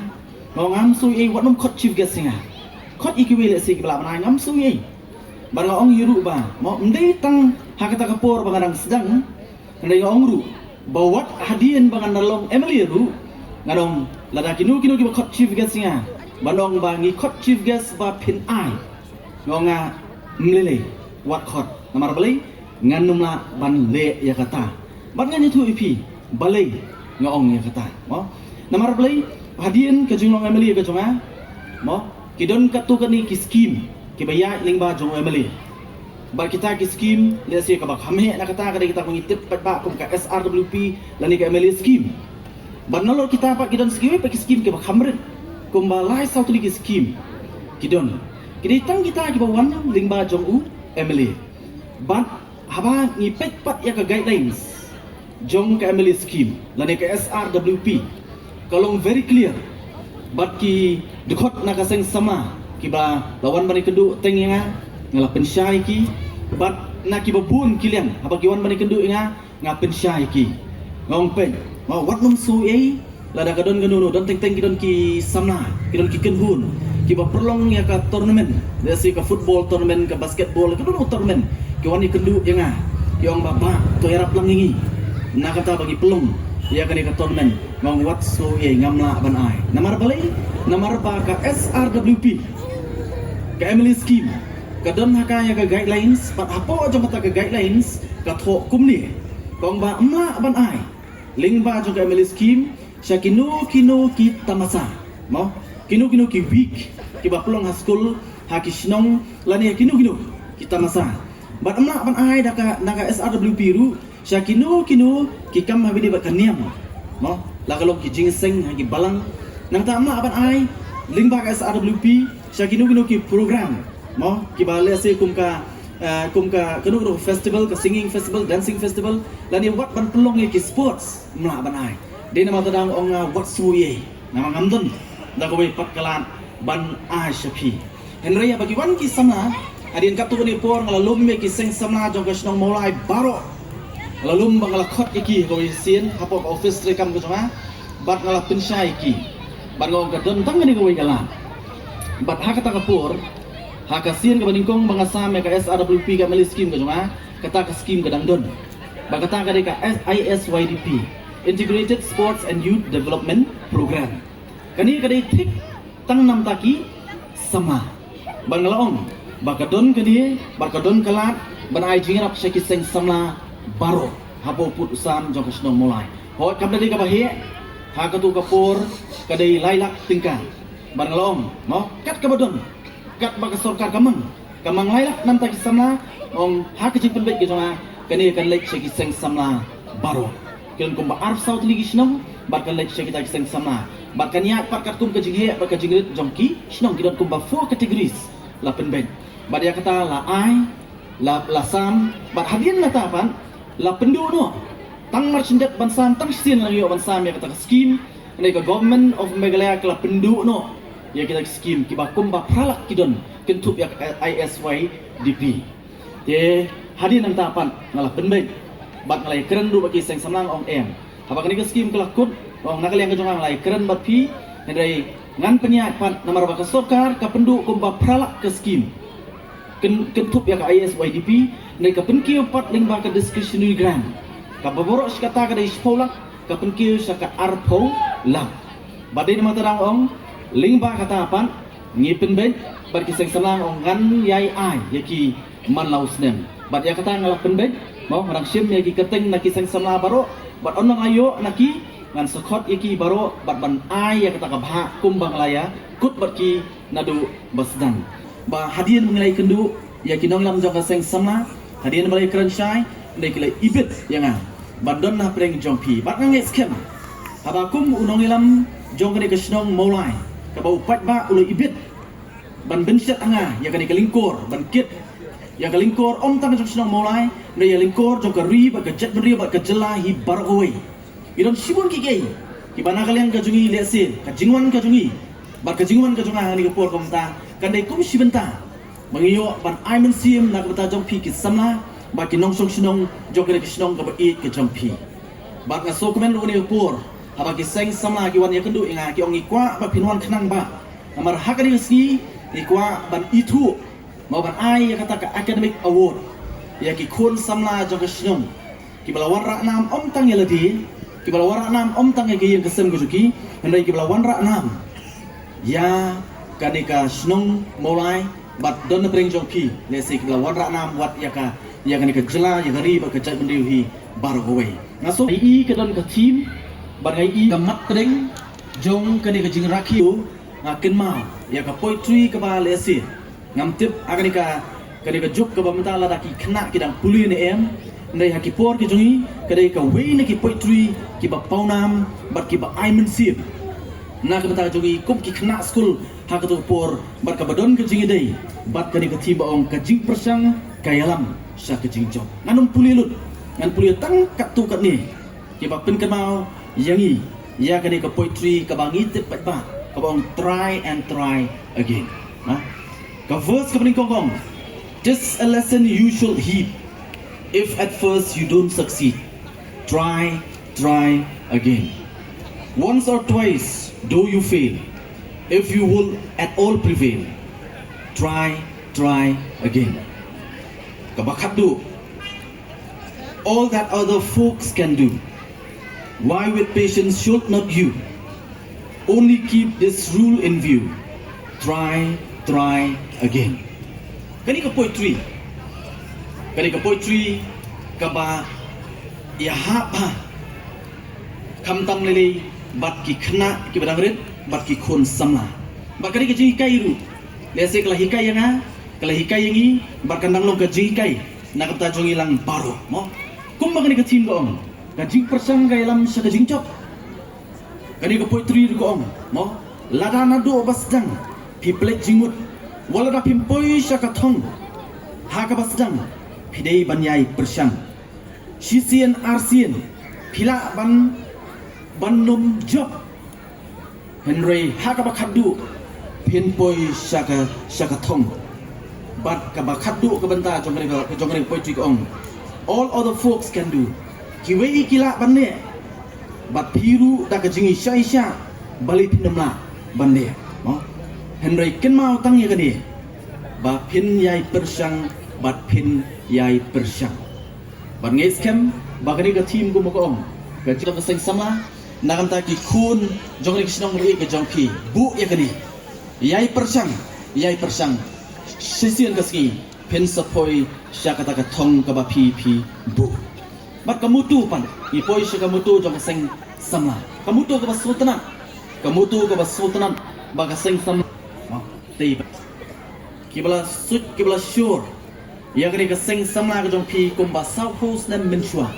nga ong, "Ngam sngew ei ei, wat nym khot chief guest ïa nga. Khot ïa kiwei lehse kiba lah ban ai, ngam sngew ei ei." Bad nga ong hi ruh ba, mo, ym dei tang ha kata ka por ba nga dang sdang, hynrei nga ong ruh ba wat hadien ba ngan da long M L A ruh, ngan ong, lada kino kino kiba khot chief guest ïa nga ban ong ba ngi khot chief guest ba phin ai, nga ong, "Ym lei lei, wat khot." Namar balei? Ngan nym lah ban leh ïa kata. Bad ngan ïathuh ïa phi balei nga ong ïa kata, mo. Namar balei? Hadien ka jinglong M L A ka jong nga, mo, ki don katto katne ki skim kiba ïaid lyngba jong u M L A. Bad kita ki skim, lehse kaba kham heh na kata ka dei kita ba ngi tip paidbah kum ka S R W P lane ka M L A skim. Bad nalor kita pat ki don sa kiwei pat ki skim kiba kham rit, kumba lai saw tylli ki skim ki don. Ki dei tang kita kiba wan lyngba jong u M L A. Bad haba ngi peit pat ïa ka guidelines jong ka M L A scheme lane ka S R W P, ka long very clear. Bad ki dkhot na ka seng samla kiba la wan ban ïakynduh teng ïa nga, nga la pynshai ïa ki. Bad na kiba bun ki liang haba ki wan ban ïakynduh ïa nga, nga pynshai ïa ki. Nga ong, peit, nga wat nym sngew ei ei, lada ka don kano kano, don teng teng ki don ki samla, ki don ki kynhun kiba pynlong ïa ka tournament, lehse ka football tournament, ka basketball, ka don tournament, ki wan ïakynduh ïa nga, ki ong, "Bah, bah, to ïarap lang ïa ngi na kata ba ngi pynlong ïa kane ka tournament." Nga ong, wat sngew ei ei, ngam lah ban ai. Namar balei? Namar ba ka S R W P, ka M L A scheme, ka don ha ka ïa ka guidelines, bad hapoh jong kata ka guidelines ka thoh kumne, ka ong ba ym lah ban ai lyngba jong ka M L A scheme sha kino kino ki tamasa, mo, kino kino ki week kiba pynlong ha skul, ha ki shnong, lane kino kino ki tamasa. Bad ym lah ban ai da ka, da ka S R W P ruh sha kino kino ki kam haba ïadei bad ka niam, mo, la ka long ki jingïaseng ha ki balang. Nangta ym lah ban ai lyngba ka S R W P sha kino kino ki program, mo, kiba lehse kum ka, eh, kum ka, kano kano festival, ka singing festival, dancing festival, lane wat ban pynlong ïa ki sports, ym lah ban ai. Dei namar kata nga ong, ah, wat sngew ei ei, namar ngam don da kawei pat ka lad ban ai sha phi. Hynrei haba ki wan ki samla, hadien katto katne por nga la lum ïa ki seng samla jong ka shnong Mawlai baroh. Nga la lum bad nga la khot ïa ki ha kawei ka sien hapoh ka office treikam ka jong nga, bad nga la pynshai ïa ki. Bad nga ong, ka don tang kane kawei ka lad. Bad ha kata ka por, ha ka sien kaba nyngkong ba nga sam ïa ka S R W P, ka M L A scheme ka jong nga, kata ka scheme ka dang don. Bad kata ka dei ka I S Y D P, Integrated Sports and Youth Development Program. Kane ka dei thik tang namar ki samla. Bad nga la ong ba ka don kane, bad ka don ka lad ban ai jingïarap sha ki seng samla baroh hapoh u pud u sam jong ka shnong Mawlai. Hooid, kam da dei kaba heh, ha kato ka por ka dei lai lak tyngka. Bad nga la ong, mo, kat kaba don, kat ba ka sorkar ka mang, Ka manglai lak namta ki samla, ong ha ka jingpynbeit ka jong nga, kane kan leit sha ki seng samla baroh. Ki don kumba arphew saw tylli ki shnong, bad kan leit sha kita ki seng samla. Bad kan ïaid pat katkum ka jingheh bad ka jingrit jong ki shnong, ki don kumba four categories la pynbeit. Bad ïa kata la ai, la, la sam, bad hadien kata pat la pynduh noh. Tang mar shen dep ban sam, tang shisien la ïoh ban sam ïa kata ka skim. Hynrei ka Government of Meghalaya ka la pynduh noh ïa kita ki skim kiba kumba phra lak ki don, kynthup ïa ka I S Y D P. Te hadien nangta pat nga la pynbeit bad nga la ïakren ruh bad ki seng samla, ong em, haba kane ka skim ka la kut, ong na ka liang ka jong nga, nga la ïakren bad phi. Hynrei ngan pynïaid pat namar ba ka sorkar ka pynduh kumba phra lak ka skim, kyn-, kynthup ïa ka I S Y D P, ne ka pynkiew pat lyngba ka discretionary grant kaba baroh shi katta ka dei shiphew lak, ka pynkiew sha ka arphew lak. Bad dei namar kata dang ong, lyngba kata pat ngi pynbeit bad ki seng samla, ong ngan ïai ai ïa ki man la u snem. Bad ïa kata nga la pynbeit, mo, nga dang shim ïa ki kyrteng na ki seng samla baroh, bad ynda nga ïoh na ki, ngan sa khot ïa ki baroh bad ban ai ïa kata ka bhah kumba nga la ïa kut bad ki naduh ba sdang. Ba hadien ba ngi la ïakynduh ïa ki nongïalam jong ka seng samla, hadien ba la ïakren shai, hynrei ki la ibit ïa nga ban don hapdeng jong phi. Bad nga ngeit skhem, haba kum u nongïalam jong kane ka shnong Mawlai, kaba u paidbah u la ibit ban pynshet ha nga ïa kane ka lyngkor, ban kit ïa ka lyngkor ym tang jong shnong Mawlai, hynrei ïa lyngkor jong ka ri bad ka jaitbynriew bad ka jylla hi baroh kawei. Ngi don shibun kiei kiei kiba na ka liang ka jong ngi, lehse ka jingwan ka jong ngi bad ka jingwan ka jong nga ha kane ka por ka mynta kan dei kum shi bynta ba ngi ïoh ban ai mynsiem na ka bynta jong phi ki samla bad ki nongshong shnong jong kane ka shnong kaba ïeit ka jong phi. Bad nga sngewkmen ruh kane ka por haba ki seng samla ki wan ïakynduh ïa nga, ki ong ngi kwah ba phin wan khnang ba, namar ha kane ka sngi ngi kwah ban ithuh, mo, ban ai ïa kata ka academic award ïa ki khun samla jong ka shnong kiba la wanrah nam ym tang ïa lade, kiba la wanrah nam ym tang ïa ka ïing ka sem ka jong ki, hynrei kiba la wanrah nam ïa kane ka shnong Mawlai bad don hapdeng jong phi, lehse kiba la wanrah nam wat ïa ka, ïa kane ka jylla, ïa ka ri bad ka jaitbynriew hi baroh kawei. Nga sngewthuh ka don ka theme bad nga ïohi ka mat pdeng jong kane ka jingrakhe, nga kynmaw ïa ka poetry kaba lehse ngam tip ha kane ka, kane ka juk kaba mynta lada ki khynnah ki dang pule ne em, hynrei ha ki por ki jong ngi ka dei kawei na ki poetry kiba pawnam bad kiba ai mynsiem na ka bynta jong ngi kum ki khynnah skul ha kato ka por, bad kaba don ka jingïadei bad kane ka theme ba ong ka jingpyrshang ka ïalam sha ka jingjop. Ngan ym pule lut, ngan pule tang katto katne kiba pynkynmaw ïa ngi ïa kane ka poetry kaba ngi tip paidbah, kaba ong try and try again. Ha? Ka verse kaba nyngkong ka ong, "'Tis a lesson you should heed. If at first you don't succeed, try, try again. Once or twice though you fail, if you will at all prevail, try, try again." Kaba khatduh, "All that other folks can do, why with patience should not you? Only keep this rule in view, try, try again." Kane ka poetry, kane ka poetry kaba ïahap ha, khamtam lei lei bad ki khynnah kiba dang rit bad ki khun samla. Bad kane ka jinghikai ruh, lehse ka la hikai ïa nga, ka la hikai ïa ngi, bad kan dang long ka jinghikai na ka bynta jong ngi lang baroh, mo. Kumba kane ka theme ka ong, ka jingpyrshang ka ïalam sha ka jingjop. Kane ka poetry ruh ka ong, mo, lada naduh ba sdang phi pynleit jingmut, wat lada phim poi sha ka thong, ha kaba sdang phi dei ban ïai pyrshang. Shisien arsien phi lah ban, ban ym jop, hynrei ha kaba khatduh phin poi sha ka, sha ka thong. Bad kaba khatduh ka bynta jong kane ka, jong kane ka poetry ka ong, "All other folks can do." Kiwei ki lah ban leh, bad phi ruh da ka jingïaishah balei phin ym lah ban leh, mo? Hynrei kynmaw tang ïa kane, ba phin ïai pyrshang bad phin ïai pyrshang. Bad nga ngeit skhem ba kane ka theme kumba ka ong, ka jong ka seng samla, na ka bynta ki khun jong kane ka shnong ri ka jong phi, buh ïa kane. Ïai pyrshang, ïai pyrshang. Shisien ka sngi phin sa poi sha kata ka thong kaba phi, phi buh. Bad ka motto pat, ngi poi sha ka motto jong ka seng samla. Ka motto kaba sngewtynnat, ka motto kaba sngewtynnat ba ka seng samla, oh, tei ba Kiba la suit, kiba la shur ïa kane ka seng samla ka jong phi kumba saw phew snem mynshuwa.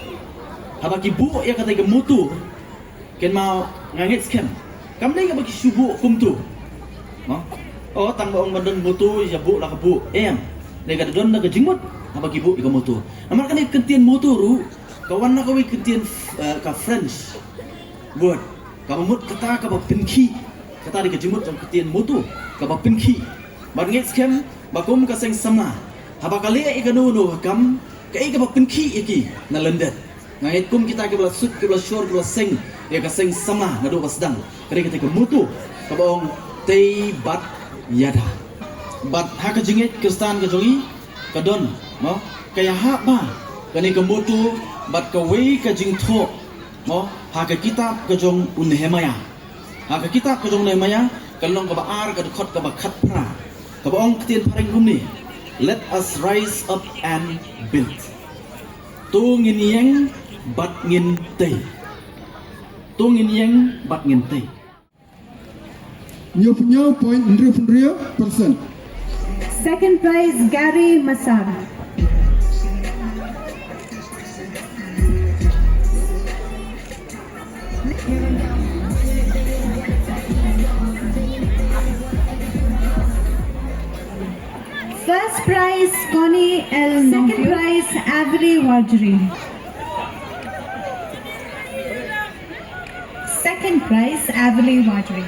Haba ki buh ïa kata ka motto, kynmaw nga ngeit skhem kam dei kaba ki shu buh kumto. Mo? O, tang ba ong ban don motto ïa buh la ka buh. Em. Dei ka don na ka jingmut haba ki buh ïa ka motto. Namar kane ka kyntien motto ruh ka wan na kawei ka kyntien, eh, ka French word kaba mut kata kaba pynkhih. Kata dei ka jingmut jong ka kyntien motto, kaba pynkhih. Bad ngeit skhem ba kum ka seng samla, haba ka leh ïa kano kano ka kam, kaei kaba pynkhih ïa ki na lyndet. Nga ngeit kum kita kiba la suit, kiba la shur, kiba la seng ïa ka seng samla naduh ba sdang, ka dei kata ka motto kaba ong tei bad ïada. Bad ha ka jingngeit Khristan ka jong ngi ka don, mo, ka ïahap ba kane ka motto bad kawei ka jingthoh, mo, ha ka kitab ka jong u Nehemiah. Ha ka kitab ka jong u Nehemiah, ka lynnong kaba ar, ka dkhot kaba khatphra, kaba ong ktien phareng kumne: Let us rise up and build. To ngin ïeng bad ngin tei. To ngin ïeng bad ngin tei. Hynñiewphew hynñiew point hynriewphew hynriew percent. Second prize, Gary Massar. First prize, Connie L. Second prize, Avery Warjri. Second prize, Avery Warjri.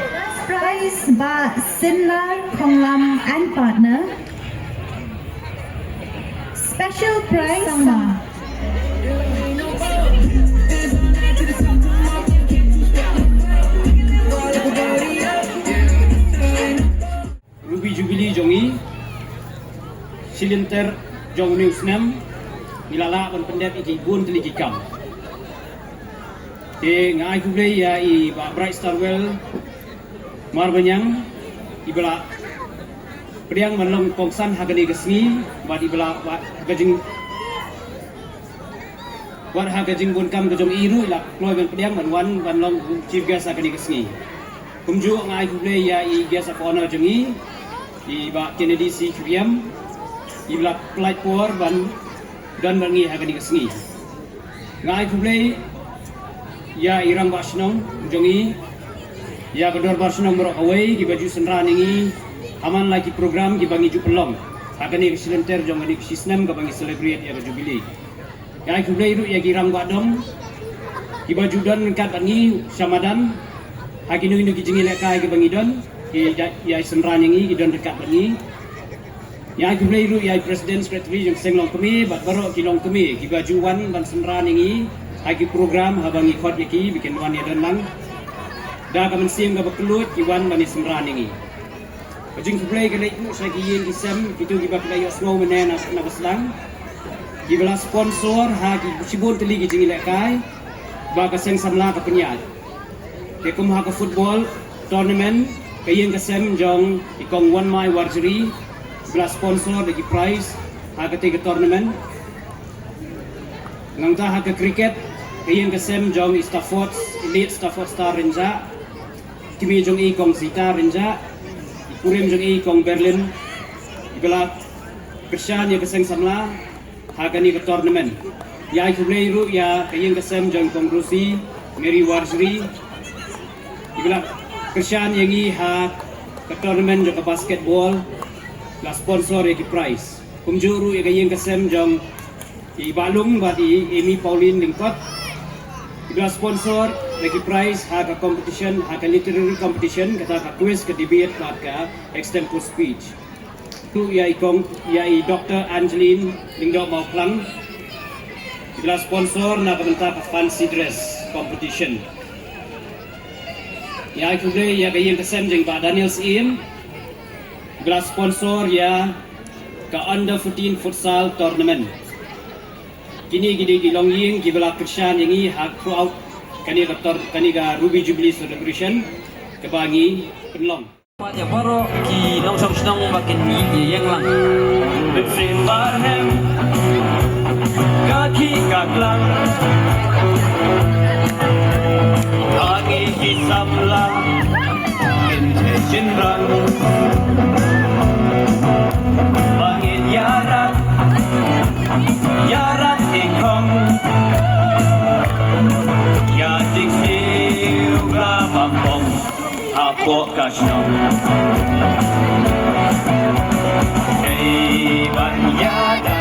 First prize, Bah Sinlar Khonglam and partner. Special prize, Sangma. Ruby Jubilee jong ngi, shi lynter jong une u snem, ngi la lah ban pyndep ïa ki bun tylli ki kam. Te nga ai khublei ïa i Bah Bright Starwell Marbaniang, iba la pdiang ban long kongsan ha kane ka sngi, bad iba la, bad ha ka jing, bad ha ka jingbun kam ka jong i ruh i la kloi ban pdiang ban wan ban long chief guest ha kane ka sngi. Kumjuh nga ai khublei ïa i guest of honor jong ngi, i Bah Kennedy C Q M, iba la pynlait por ban don bad ngi ha kane ka sngi. Nga ai khublei ïa i Rangbah Shnong jong ngi, ïa ka Dorbar Shnong baroh kawei, kiba ju synran ïa ngi ha man la ki program kiba ngi ju pynlong ha kane ka shi lynter jong kane ka shi snem kaba ngi celebrate ïa ka Jubilee. Nga ai khublei ruh ïa ki Rangbah Dong kiba ju don ryngkat bad ngi sha madan ha kino kino ki jingïalehkai kiba ngi don, ki da ïa synran ïa ngi, ki don ryngkat bad ngi. Nga ai khublei ruh ïa i President Secretary jong ka seng longkmie bad baroh ki longkmie kiba ju wan ban synran ïa ngi ha ki program haba ngi khot ïa ki ba kin wan ïadon lang. Da ka mynsiem kaba kylluid ki wan ban ïasynran ïa ngi. Ka jingkhublei ka leit ruh sha ki ïing ki sem, kito kiba phi la ïohsngew mynne na, na ba sdang, kiba la sponsor ha ki shibun tylli ki jingïalehkai ba ka seng samla ka pynïaid. Te kum ha ka football tournament, ka ïing ka sem jong i Kong Wanmai Warjri, iba la sponsor da ki prize ha katei ka tournament. Nangta ha ka cricket, ka ïing ka sem jong i Stafford, Elite Stafford Star Rynjah, kmie jong i Kong Sita Rynjah, i kurim jong i Kong Berlin, iba la kyrshan ïa ka seng samla ha kane ka tournament. Nga ai khublei ruh ïa ka ïing ka sem jong i Kong Rosie Mary Warjri, iba la kyrshan ïa ngi ha ka tournament jong ka basketball, la sponsor ïa ki prize. Kumjuh ruh ïa ka ïing ka sem jong i Bah Lung bad i Amy Pauline Lyngkot, iba la sponsor ïa ki prize ha ka competition, ha ka literary competition, kata ka quiz, ka debate bad ka extempore speech. Ruh ïa i Kong, ïa i Doctor Angeline Lyngdoh Mawphlang, iba la sponsor na ka bynta ka fancy dress competition. Nga ai khublei ïa ka ïing ka sem jong i Bah Daniel Syiem, iba la sponsor ïa ka under fourteen futsal tournament. Kine ki dei ki longïing kiba la kyrshan ïa ngi ha throughout kane ka tor-, kane ka Ruby Jubilee celebration kaba ngi pynlong. Ïa baroh ki nongshong shnong ba kin ïeng lang. Ka klang. Hangne ki samla kin theh shynrang ba ngin ïarap, ïarap i khong. Ïa jingsniew khlem pom hapoh ka shnong. Dei ban ïada,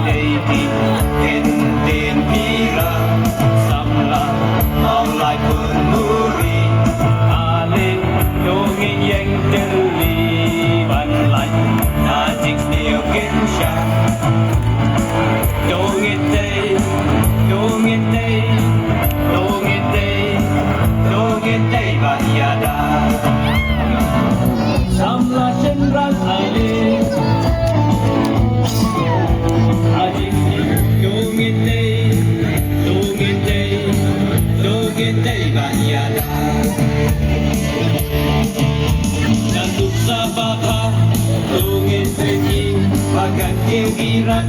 dei ki ktien pira, samla Mawlai Pynmuri. Ale to ngin ïeng tylli ban lait na jingsniew kynsha. To ngin tei, to ngin tei, to ngin tei, to ngin tei ba ïada. Samla shynrang ale. Adik, to ngin tei, to ngin tei, to ngin tei ba ïada. Ngan tuk sa ba kha, to ngin tei ba kan kiew irat.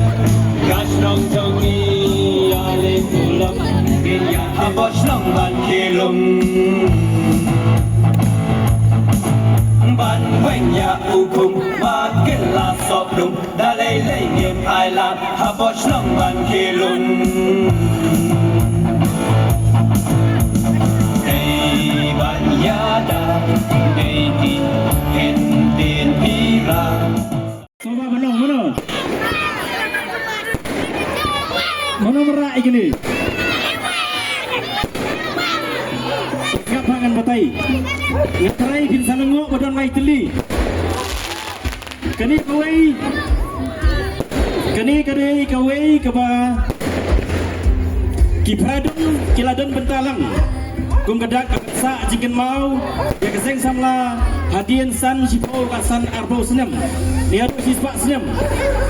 Ka shnong jong ngi ale kulom, ngin ïa hapoh shnong ban khie lum. Ban weng ïa u khum ba kin la sop dum, da lei lei ngim ailad hapoh shnong ban khie lum. Dei ban ïada, dei ki ktien pira. Soba Banong, mano? Mano mara ikni? Ngap ha ngan batai. Nga trai phin sa nangok ba don lai tylli. Kane kawei. Kane ka dei kawei kaba ki phra dong ki la don bynta lang. Kum ka dak ka sah jingkynmaw ïa ka seng samla hadien san shiphew ka san arphew snem. Ni haduh shispah snem.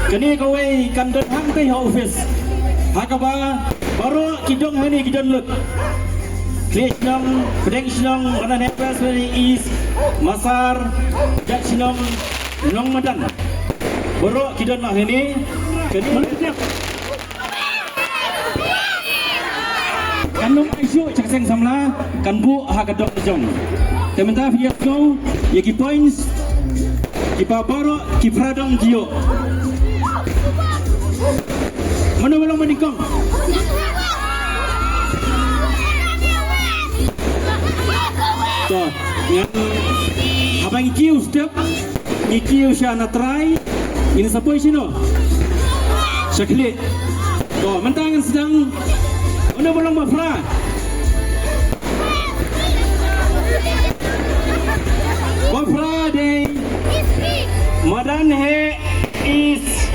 Kane kawei kan don hangtei ha office. Ha kaba baroh ki dong hangne ki don lut. Khlieh shnong, pdeng shnong, Madan Heh West, Madan Heh East, Masar, jait shnong, Nongmadan. Baroh ki don hangne. Kane kan ym ai shuh sha ka seng samla, kan buh ha ka dong jong. Te mynta phi ïa sngew ïa ki points kiba baroh ki phra dong ki ïoh. Mano ba long ba nyngkong? To, ngan haba ngi kiew step. Ngi kiew sha na trai. Ngin sa poi shano? Sha khlieh. To, mynta ngan sdang. Mano ba long ba phra? Ba phra dei Madan Heh East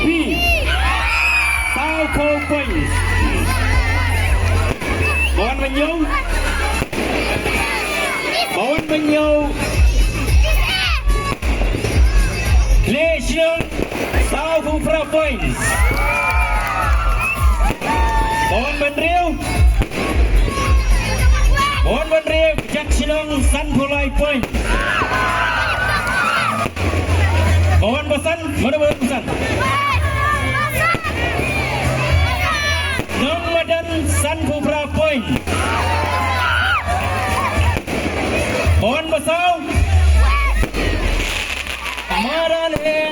B. Saw phew points. Ba wan ba hynñiew. Ba wan ba hynñiew. Khlieh shnong, saw phew phra points. Ba wan ba hynriew. Ba wan ba hynriew, jait shnong, san phew lai points. Ba wan ba san, mano ba wan ba san? Nongmadan, san phew phra points. Ba wan ba saw. Madan Heh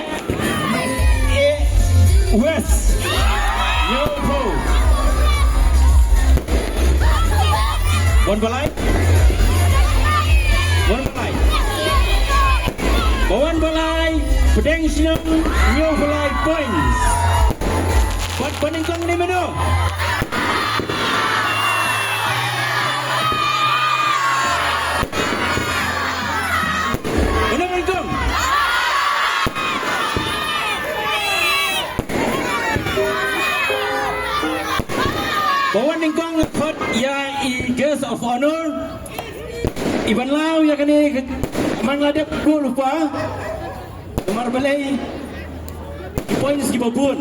West. Hynñiew phew. Ba wan ba lai. Ba wan ba lai. Ba wan ba lai. Pdeng shnong, hynñiew phew lai points. Bad ba nyngkong ne mano? Mano ba nyngkong? Ba wan nyngkong nga khot ïa i guest of honor. I ban law ïa kane man la dep buh lypa. Namar balei ki points kiba bun.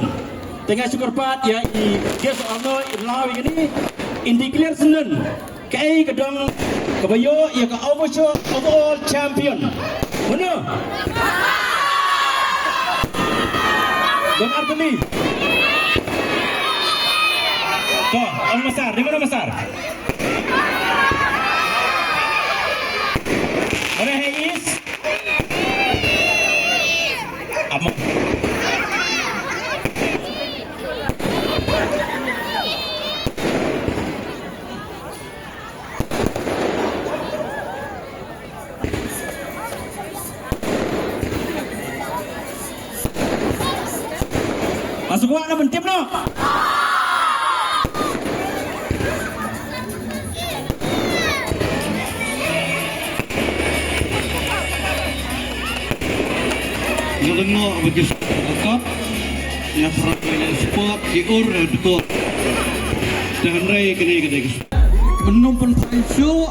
Te nga shu kyrpad ïa i guest of honor in law ïa kane, in declare syndon kaei ka dong kaba ïoh ïa ka overall, overall champion. Mano? Don artylli. To, ong masar, di mana masar? Mana hai is? Amo. Masuk wak na mentip no. Nga tengok bagi sport akap. Nga try sport ki ur dukut. Jangan rai kene kene. Benum pen pansyu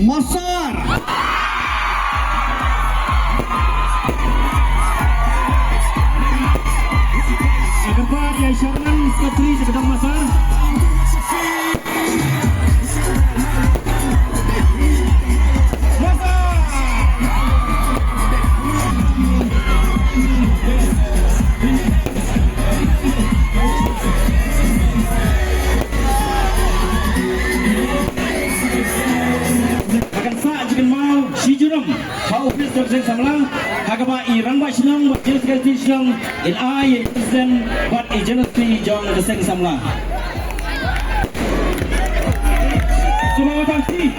masar. Agar ba ya Sharman sekali sedang masar. Masar. Hakan sa jikan mau shi jurum ha office jong seng samla ha kaba i rangbah shnong bad General Secretary shnong in ai i president bad i General Secretary jong seng samla. Sumau tang si.